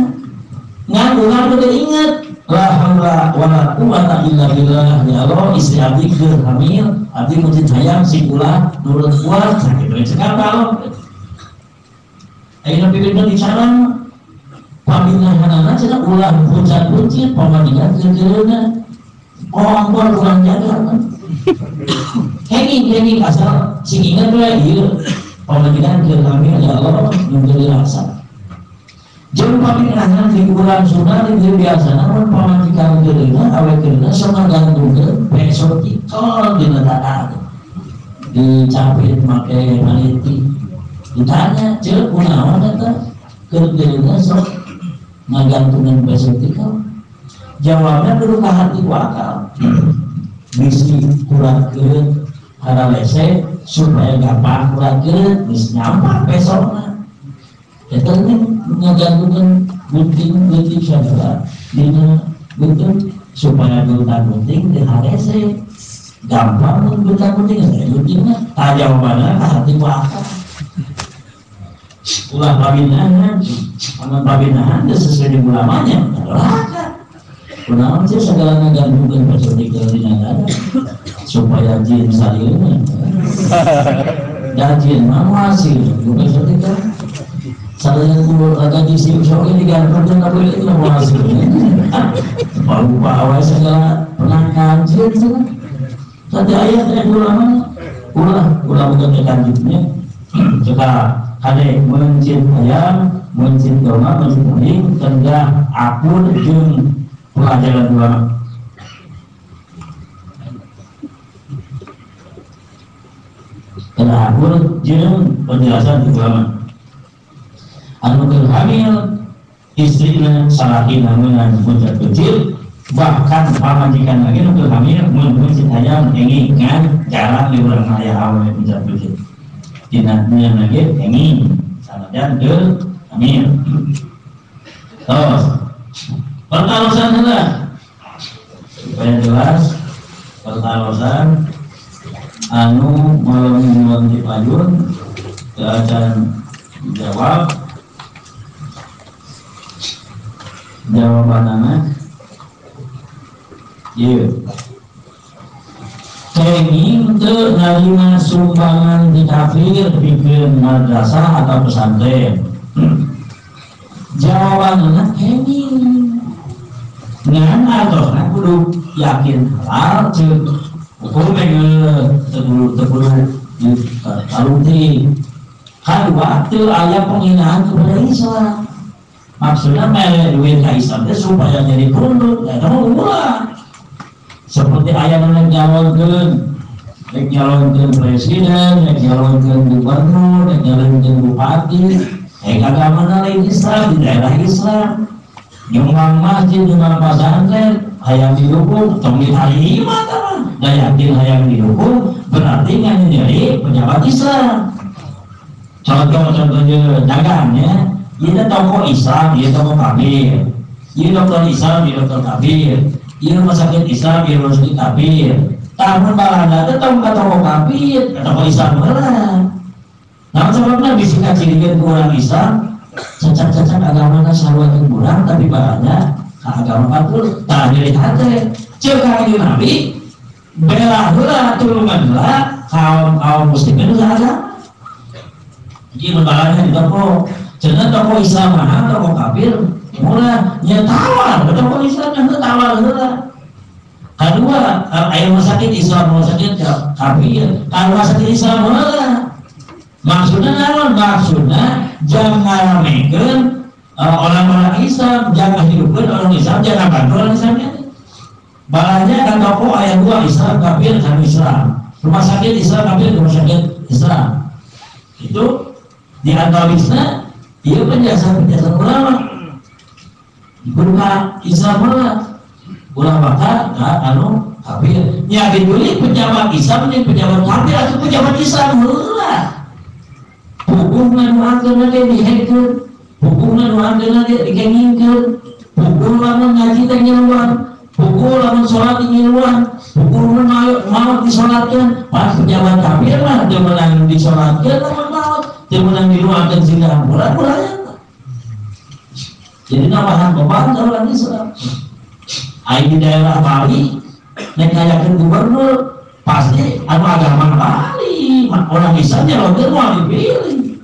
Ngan urang kudu inget la haula wala quwata illa billah. Ya Allah, istri abdi keur hamil, abdi mencit hayang sing ulah nurut kuat sakitu we cekap Allah. Ayeuna pikeun dicarang pabinahanana cenah ulah pucat-pucit pamajikan keur-keureuna. Kompor kurang jaga kan. Henging asal sing inget we ieu pamajikan keur hamil ya Allah nu teu dirasa. Jeung pabinahan di urang Sunda di biasana mun pamajikan keureuna awe keureuna sok ngagantungkeun peso tikol dina dadar. Dicapit make paniti. Ditanya, "Ceuk kunaon eta keureuna sok ngagantungkeun peso tikol?" Jawabnya kudu ka hati ku akal. Bisi kurang keureut haralese supaya gampang kurang keureut geus nyampak pesona. Eta teh ngagantungkeun gunting-gunting sagala dina gunting supaya gunting gunting teu harese gampang mun gunting gunting geus guntingna tah jawabanna ka hati ku akal. Ulah pabinahan, amun pabinahan geus sesuai jeung ulamanya neraka. Kunaon sih segala ngagantungkeun peso tikol dina dada supaya jin salieuna. Da jin mah hasil ku peso tikol. Sadaya kulo gaji siu sok ini digantungkeun ka boleh itu mau hasilnya. Lupa awal segala penangkan jin cenah. Sadaya teh ulama ulah ulah bukan kanjutnya. Cekap kade mencit ayam, mencit domba, mencit kambing, tendah akur jeung pelajaran ulama. Tendah akur jeung penjelasan ulama. Anu keur hamil istrina salakina meunang pucat kecil bahkan pamajikan lagi nu keur hamil mun mencit hayam enging ngan jarang di urang aya awewe pucat kecil dina nya lagi enging sanajan keur hamil. Terus pertarosan heula supaya jelas pertarosan anu malam mingguan di payun teu acan dijawab. Jawabanana ieu kenging teu narima sumbangan di kafir pikeun madrasah atau pesantren. Jawabanana kenging ngan atosna kudu yakin halal ceuk hukum geus teu kudu ditalungti. Kadua teu aya penghinaan kepada Islam. Maksudnya mere duit ka Islam teh supaya jadi pundut, eta mah ulah. Seperti aya nu rek nyalonkeun presiden, rek nyalonkeun gubernur, rek nyalonkeun bupati, rek agamana lain Islam di daerah Islam. Nyumbang masjid, nyumbang pesantren, hayang didukung, tong ditarima tah mah. Da yakin hayang didukung berarti nganyeri pejabat Islam. Contoh-contohnya dagangnya, ieu tokoh Islam, ieu tokoh kafir. Ieu dokter Islam, ieu dokter kafir. Ieu rumah sakit Islam, ieu rumah sakit kafir. Tahun balanda teh tong ka tokoh kafir, ka tokoh Islam heula. Naon sababna bisi kacirikeun ku urang Islam, cacak-cacak agamana sarua jeung urang tapi balanda ka agama kafir. Tah nyeri hate. Ceuk ka Nabi, bela heula tulungan heula kaum-kaum muslimin sahaja. Jadi balanda di toko cenah tokoh Islam mah tokoh kafir murah nya tawar tokoh Islam nya tawar heula. Kadua aya rumah sakit Islam rumah sakit kafir, ka rumah sakit Islam heula. Maksudna naon? Maksudna jangan ngaramekeun orang-orang Islam, jangan hidupkeun orang Islam, jangan bantu orang Islam. Balanya kan tokoh aya dua Islam kafir kan Islam. Rumah sakit Islam kafir rumah sakit Islam. Itu di antawisna ieu penjelasan-penjelasan ulama. Buka Islam heula. Ulama ka anu kafir. Nya dibeli pejabat Islam jeung pejabat kafir atau pejabat Islam heula. Hukumna nu akeuna ge dihekeun, hukumna nu akeuna ge dikengingkeun, hukum lamun ngaji teh ngiluan, hukum lamun salat ngiluan, hukum lamun maot disolatkeun. Pas pejabat kafir mah teu meunang disolatkeun lamun maot, teu meunang diluangkeun sing hampura ulah. Jadi nambahan beban orang Islam. Ai di daerah Bali nek ngayakeun gubernur pasti anu agama Bali, orang Islam nyalonkeun moal dipilih.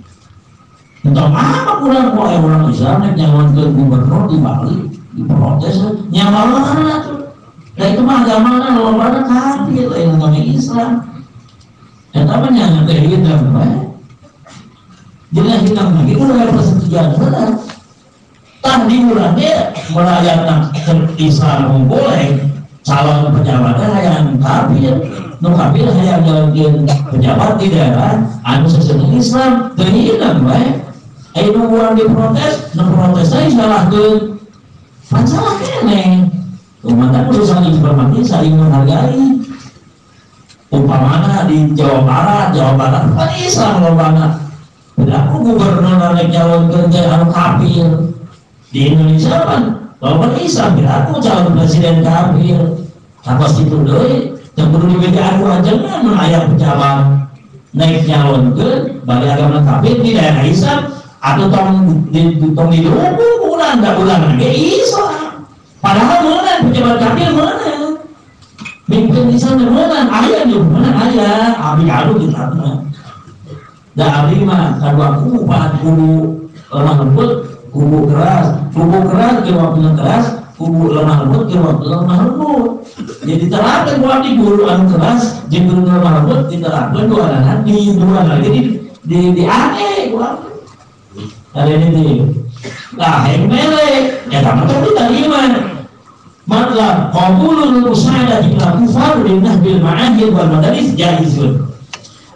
Entah apa kurang poe orang Islam nek nyalonkeun gubernur di Bali diprotes nyalonkeun atuh. Da itu mah agamana lobana kafir lain agama Islam. Eta mah nya teh hitam we. Jelas hitam lagi kudu aya persetujuan heula. Tah di urang ge melayatna Islam boleh calon pejabatnya hayang kafir, nu kafir hayang nyalonkeun pejabat di daerah anu seseneng Islam teu hitam we. Aya nu urang diprotes, nu protes teh salahkeun. Pan salah keneh. Umatna kudu saling hormati, saling menghargai. Umpamana di Jawa Barat kan Islam lobana. Berlaku gubernur rek nyalonkeun teh anu kafir. Di Indonesia kan loba Islam, berlaku calon presiden kafir. Kapas kitu deui, teu kudu dibejaan ku ajengan mun aya pejabat naik nyalonkeun bari agama kafir di daerah Islam atau tong didukung urang da urang ge Islam. Padahal meunang pejabat kafir meunang. Mimpin Islam meunang, aya di meunang aya, abdi adu di sana. Da abdi mah kadua kubu kubu lemah lembut, kubu keras ke waktu keras, kubu lemah lembut ke waktu lemah lembut. Jadi diterapkan ku abdi guru anu keras jeung guru lemah lembut diterapkan dua anak di dua lagi di aneh ku abdi. Ada ini lah yang melek ya sama tapi terima matlab qabulul musa'adati minal kufar linahbil ma'ahid wal madaris jaizun.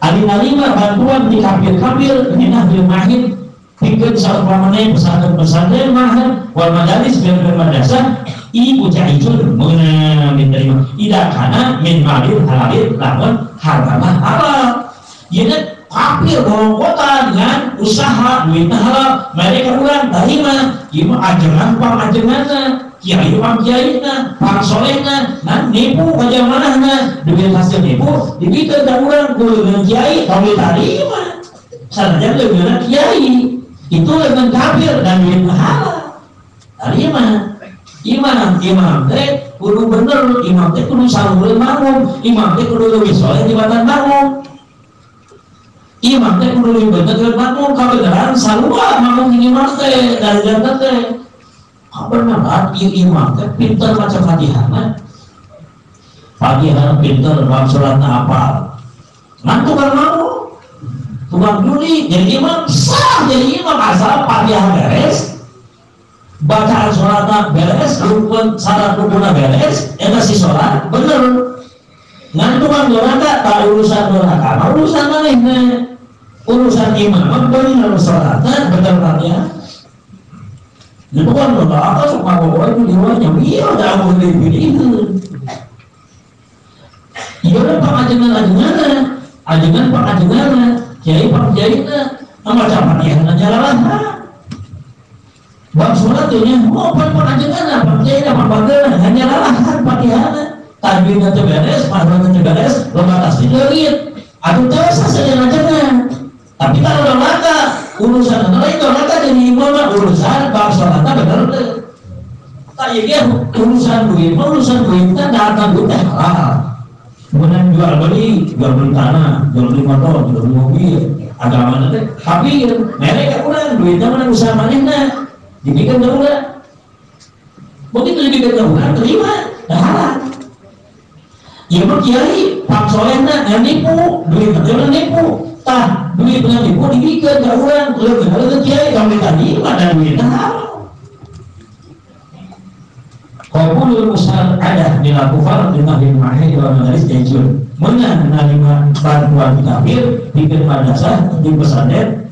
Ari narima bantuan di kafir-kafir linahbil ma'ahid pikeun saumpamana pesantren-pesantren ma'ahid wal madaris ben madrasah ibu jaizun meunang diterima ida kana min malil halalin lamun harta mah halal. Ieu kafir borongkotan dengan usaha duitna halal mereka urang tarima ieu mah ajengan pangajenganna kiai pang kiaina pang solehna nan nipu ka jamanahna duit hasil nipu dibikeun ka urang ku leungeun kiai tong ditarima sanajan leungeunna kiai itu leungeun kafir dan duitna halal tarima. Imam teh kudu bener, imam teh kudu saluhur makmum, imam teh kudu leuwih soleh tibatan makmum. Imam teh kudu leuwih bener tibatan makmum, kabeneran sarua makmum jeung imam teh darajatna teh. Kabeneran ieu imam teh pinter maca Fatihahna. Fatihah pinter, bab salatna apal. Ngan tukang mau, tukang judi jadi imam sah jadi imam asal Fatihah beres. Bacaan sholatna beres, rukun syarat rukunna beres, eta si sholat bener. Ngan tukang doraka tak urusan doraka, mah urusan manehna. Urusan imam bener sholatna bener ya. Di tukang doraka sok ngagogoy ku diwa nya ieu da amun dipilihkeun. Ieu mah pangajengan-ajenganna, ajengan pangajenganna, kiai pangkiaina, maca Fatihahna nyalalahan. Bab sholat tuh nya, oh pan pangajenganna, pangkiaina, pangbageuna, hanya lalahan Fatihahna. Tajwidna teu beres, mahrajna teu beres, loba tasdid leungit. Aduh teu sah saja-ajengan. Tapi kalau doraka, urusan lain doraka jadi imam mah urusan bab sholatna bener teu. Tah ieu ge urusan duit mah urusan duit teh datang duit teh halal. Kemudian jual beli tanah, jual beli motor, jual beli mobil, agama teh kafir, mereka urang duitna mah usaha manehna. Dibikin ke urang. Begitu dibikin ke urang terima, dah halal. Ieu mah kiai pak solehna ngan nipu, duit teh nipu. Tah, duit ngan nipu dibikeun ka urang, leukeun kiai kamu diterima dan duitna halal. Qabulul musa'adah minal kufar linahbil ma'ahid wal madaris jaizun. Meunang narima bantuan kafir pikeun madrasah di pesantren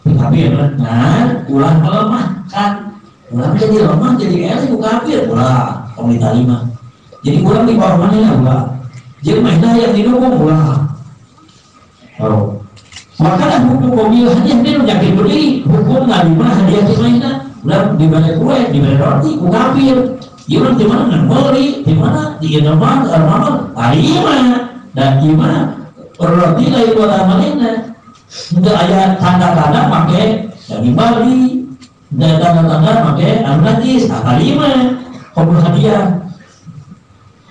kafir. Nah, ulah melemahkan. Ulah jadi lemah jadi eleh ku kafir ulah tong ditarima. Jadi urang di bawah manehna ulah. Jeung manehna yang didukung ulah. Oh. Maka hukum qabil hadiah dia yakin beli hukum narima hadiah ti manehna. Ulah dibere kue, dibere roti ku kafir. Ieu urang di mana ngan di mana di Indomaret, Alfamart, tarima dan gimana roti lain buat manehna. Henteu aya tanda-tanda make daging babi, Dan tanda-tanda make anu najis tadi mah qabul hadiah.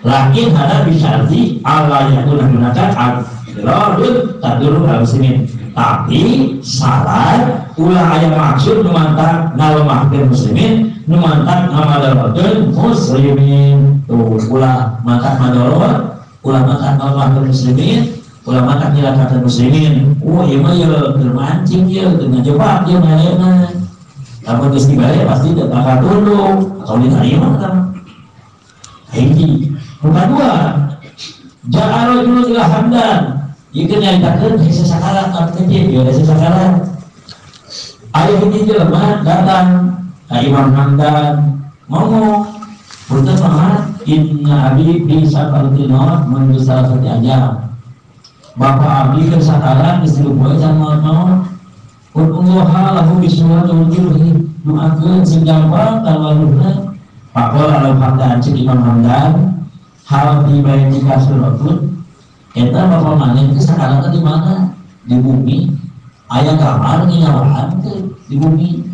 Lakin hada bisyarti Allah yakun gunakan agradun taduru al-muslimin. Tapi syarat ulah aya maksud nu mantap ngalemahkeun muslimin, nu mantap ngamadorotkeun muslimin. Tuh ulah mantap madorot, ulah mantap ngalemahkeun muslimin, ulah mantap nyilakakeun muslimin. Oh ieu mah ieu keur mancing ieu, keur ngajebak ieu maena. Lamun geus dibere pasti bakal tunduk atau diterima kan. Hiji. Nomor dua, ja'a rajulun ila Hamdan. Ieu keur nyaritakeun hese sakarat tapi teh ieu hese sakarat. Aya hiji jelema datang ka Imam Hamdan ngomong, "Punten mah inna abi bi sakaratil maut mun salah satu aja." Bapak abdi keur sakarat geus tilu poe can maot-maot. Ud'ullaha lahu bisuratil wujuhi, doakeun sing gampang tawaluhna. Faqala lahu Hamdan, cek Imam Hamdan, hal di baitika suratun eta bapak maneh teh sakarat di mana? Di bumi. Aya gambar nyawaan teh di bumi.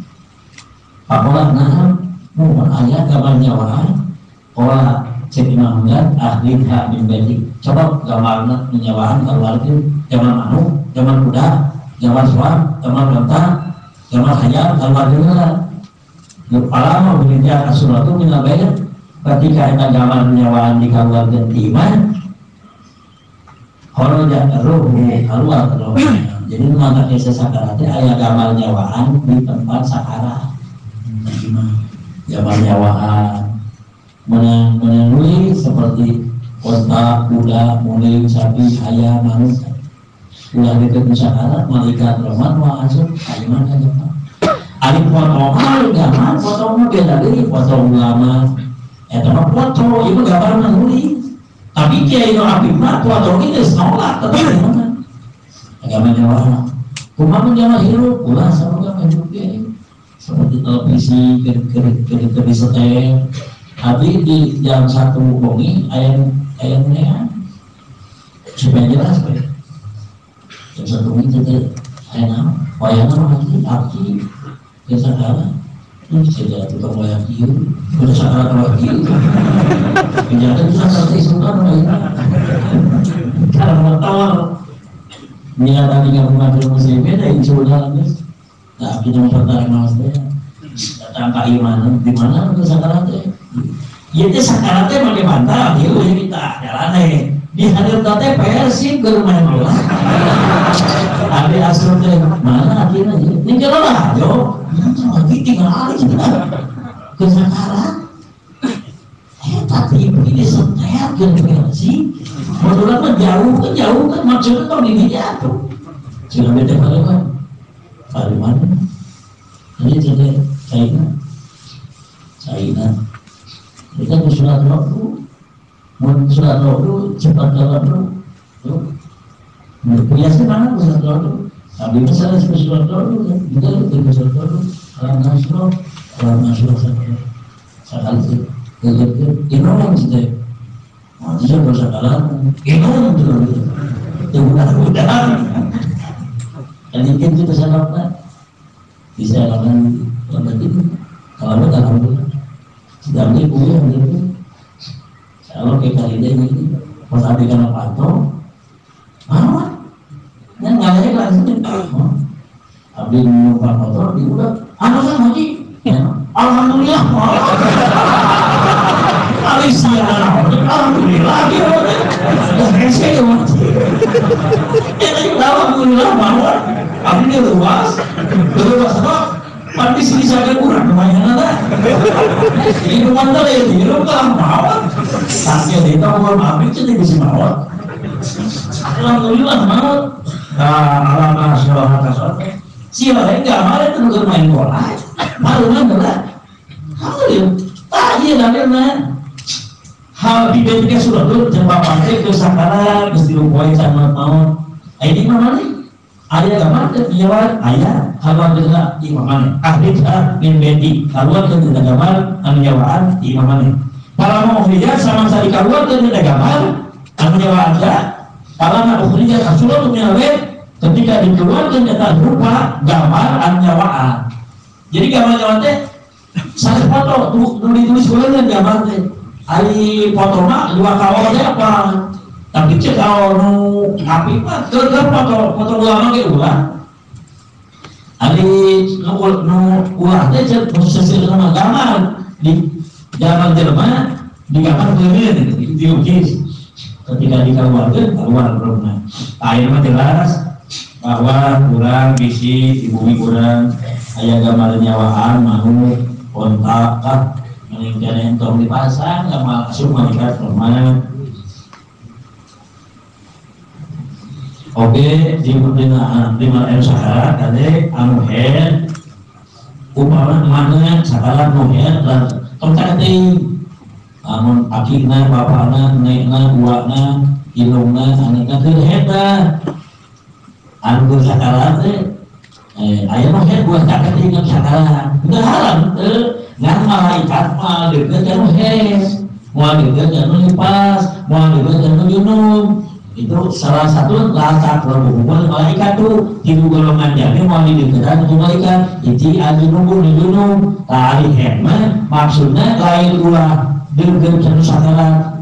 Faqala na'am, mun aya gambar nyawaan. Qala cek Imam Hamdan, akhrijha min baitik. Coba gambarna nyawaan kaluarkeun, gambar manuk, gambar kuda, gambar soang, gambar unta, gambar hayam, kaluarkeun. Palama ukhrijat as-suratu min al-bait, ketika eta gambar nyawaan dikaluarkeun ti imah, kharaja ruhu keluar ruh. Jadi maka hese sakarat teh aya gambar nyawaan di tempat sakarat. Gambar nyawaan menang seperti onta, kuda, muling, sapi, ayam, manuk. Ulah deket sakarat, malaikat rahmat wa asup ka imah ka jemaah. Ari foto mah gambar foto mah beda deui foto ulama. Eta mah foto ieu gambar mah nulis. Tapi kiai nu apik mah foto ge geus nolak tetep mana. Agama nyawa. Kumaha mun nyawa hirup ulah sarua hirup ge. Seperti televisi keur disetel. Abi di jam 1 bengi aya aya nean. Supaya jelas we. Jam 1 bengi teh aya naon? Wayangna mah aki biasa kalah, ini saja tukang wayang ieu, udah sakarat wayang ieu. Kejahatan itu seperti sultan wayang. Karena motor, niat tadi nggak mengambil muslimin, ya insya nah, kita mempertahankan maksudnya. Datang ke iman, di mana untuk sakarat teh? Ieu teh sakarat teh make bantal, ieu kita jalan teh. Di hadap teh Persib ke rumah bola. Abi asur teh mana akhirnya? Ini kalau lah, jo. Lagi tinggal alih kita ke sakarat. Tapi begini setel ke Persib. Motoran mah jauh kan maksudnya tong di dinya tuh. Sudah beda kan? Dari mana? Ini jadi China. China. Kita surat waktu, mun surat waktu cepat jalan tuh. Tuh. Biasa mana surat waktu? Tapi misalnya surat waktu, kita itu surat waktu. Alam nasro sekali sih. Jadi, inom sih. Maksudnya dosa kalah, inom tuh. Itu udah. Dan mungkin kita salah bisa lakukan itu. Kalau alhamdulillah. Sedang ini kuliah gitu. Kalau kayak kali ini, pas abdi kana panto, mana? Yang ngalih langsung. Abdi numpak motor di udah, anu kan haji. Alhamdulillah. Alisia alhamdulillah gitu. Hese ya. Alhamdulillah mawar. Abdi luas. Luas apa? Pasti sini saya kurang lumayan lah. Ini mantap ya, di rumah mawar. Tasnya di toko abdi jadi bisa mawar. Alhamdulillah mawar. Nah, alhamdulillah masyaallah. Siapa yang enggak marah itu main bola. Malu lah. Alhamdulillah. Tak iya dalilna. Hal dibandingkan sudah tuh jempa pantai ke sakaran geus dilupoe sama maut. Ini mah mana? Aya gambar teh nyawa aya kaluar deuna imam maneh. Ahli min bedi kaluar deuna gambar anu nyawaan imam maneh. Para mukhrijat sama sari kaluar deuna gambar anu nyawaan teh. Para mukhrijat asulun min bed ketika dikeluarkan eta rupa gambar anu nyawaan. Jadi gambar-gambar teh sanes foto nu ditulis kuleun gambar teh. Ari foto mah dua kaol teh apa? Tapi cek kaol nu api mah keur foto foto ulama ge ulah. Ari nu ulah teh cek posisi sama gambar di gambar jelema di gambar kuleun dilukis. Ketika dikeluarkan keluar belumna. Akhirnya mah jelas bahwa kurang bisi di bumi kurang aya gambar nyawaan mau kontak kah meninggal entong dipasang gambar asup malaikat rahmat. Oke di dina anu sakarat kade anu head upama mana sakarat nu head lan tong teuing amun akina bapana nenekna buana indungna anakna keur head anu sakarat teh aya mah head buah caket ingat sakarat teu haram teu ngan malaikat mah deukeut ka nu head moal deukeut ka nu lipas moal deukeut ka nu junub. Itu salah satu latar hubungan malaikat tuh tilu golongan jami moal dideuketan ku malaikat hiji ajunubun di junub tah ari head mah maksudna lain ulah deukeut ka nu sakarat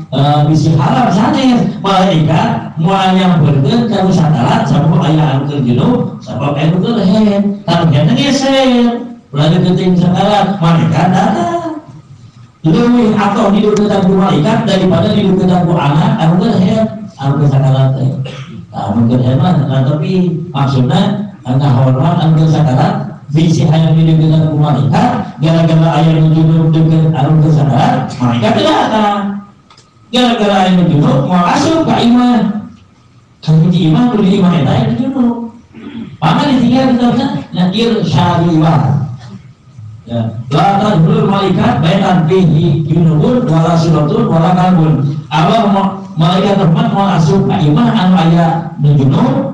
bisi haram sanes malaikat moal nyamperkeun ka nu sakarat sabab aya anu keur junub sabab aya nu keur head tah headna geser ulah deukeut sakarat malaikat datang leuwih atau dideuketan ku malaikat daripada dideuketan ku anak anu keur head anu keur sakarat teh tah anu keur head mah tapi maksudna ngahormat anu keur sakarat bisi hayang dideuketan ku malaikat gara-gara aya nu junub deukeut anu keur sakarat malaikat teu datang gara-gara aya nu junub moal asup ka imah ka hiji imah kudu di imah eta aya nu junub maka ditinggal kitabna nakir syariwah ya la tadkhulul malaikat baitan fihi junubun wala suratun wala kalbun Allah malaikat rahmat moal asup ka imah anu aya nu junub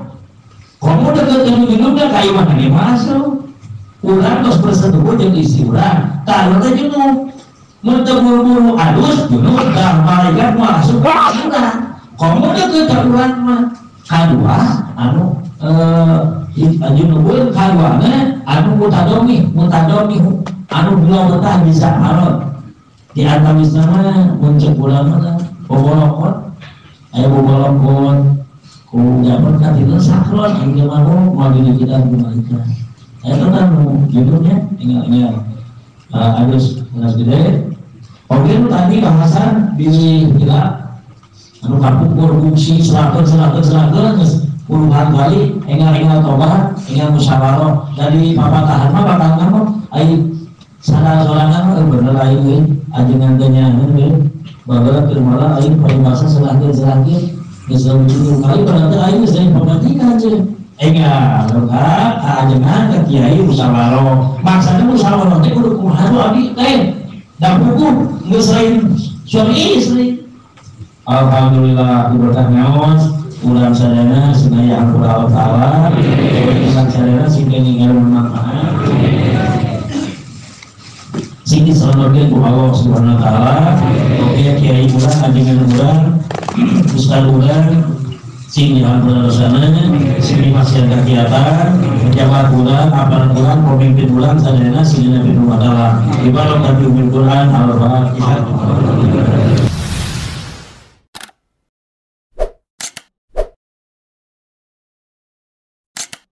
komo deukeut ka nu junubna ka imah ge masuk urang tos bersetubuh jeung istri urang tah teh junub mun teu buru-buru alus junub tah malaikat moal asup ka urang komo deukeut ka urang mah kadua anu junubun kaduana anu mutadomi anu gula betah bisa marot di antawisna mah mun ceuk urang mah bobolokot aya bobolokot ku jaman ka dieu sakron aing mah moal dideuketan ku malaikat. Itu kan judulnya ingat-ingat harus gede. Oke, itu tadi bahasan di gila anu kapungkur fungsi 100 puluhan kali ingat-ingat tobat, ingat musyawarah dari papatahan mah bakal kamu ai sadar sorangan mah bener aing euy ajengan teh nyaheun euy baheula keur malah aing paribasa selangkeun geus 7 kali berarti aing geus lain pamajikan jeung enggak, luka, ajengan ke kiai musyawarah. Maksudnya musyawarah teh kudu kumaha nu abdi teh. Da hukum geus lain suami istri. Alhamdulillah diberkah ngaos urang sadayana sing aya ampura Allah taala. Urang sadayana sing ngingar manfaat. Sing diselametkeun ku Allah Subhanahu wa taala. Oke kiai urang ajengan urang, ustaz urang sing diampura dosana, sing dimasihan kegiatan, pejabat bulan, aparat bulan, pemimpin bulan, sadayana sing dina firman Allah. Ibarat tapi umil Quran, al-Fatihah.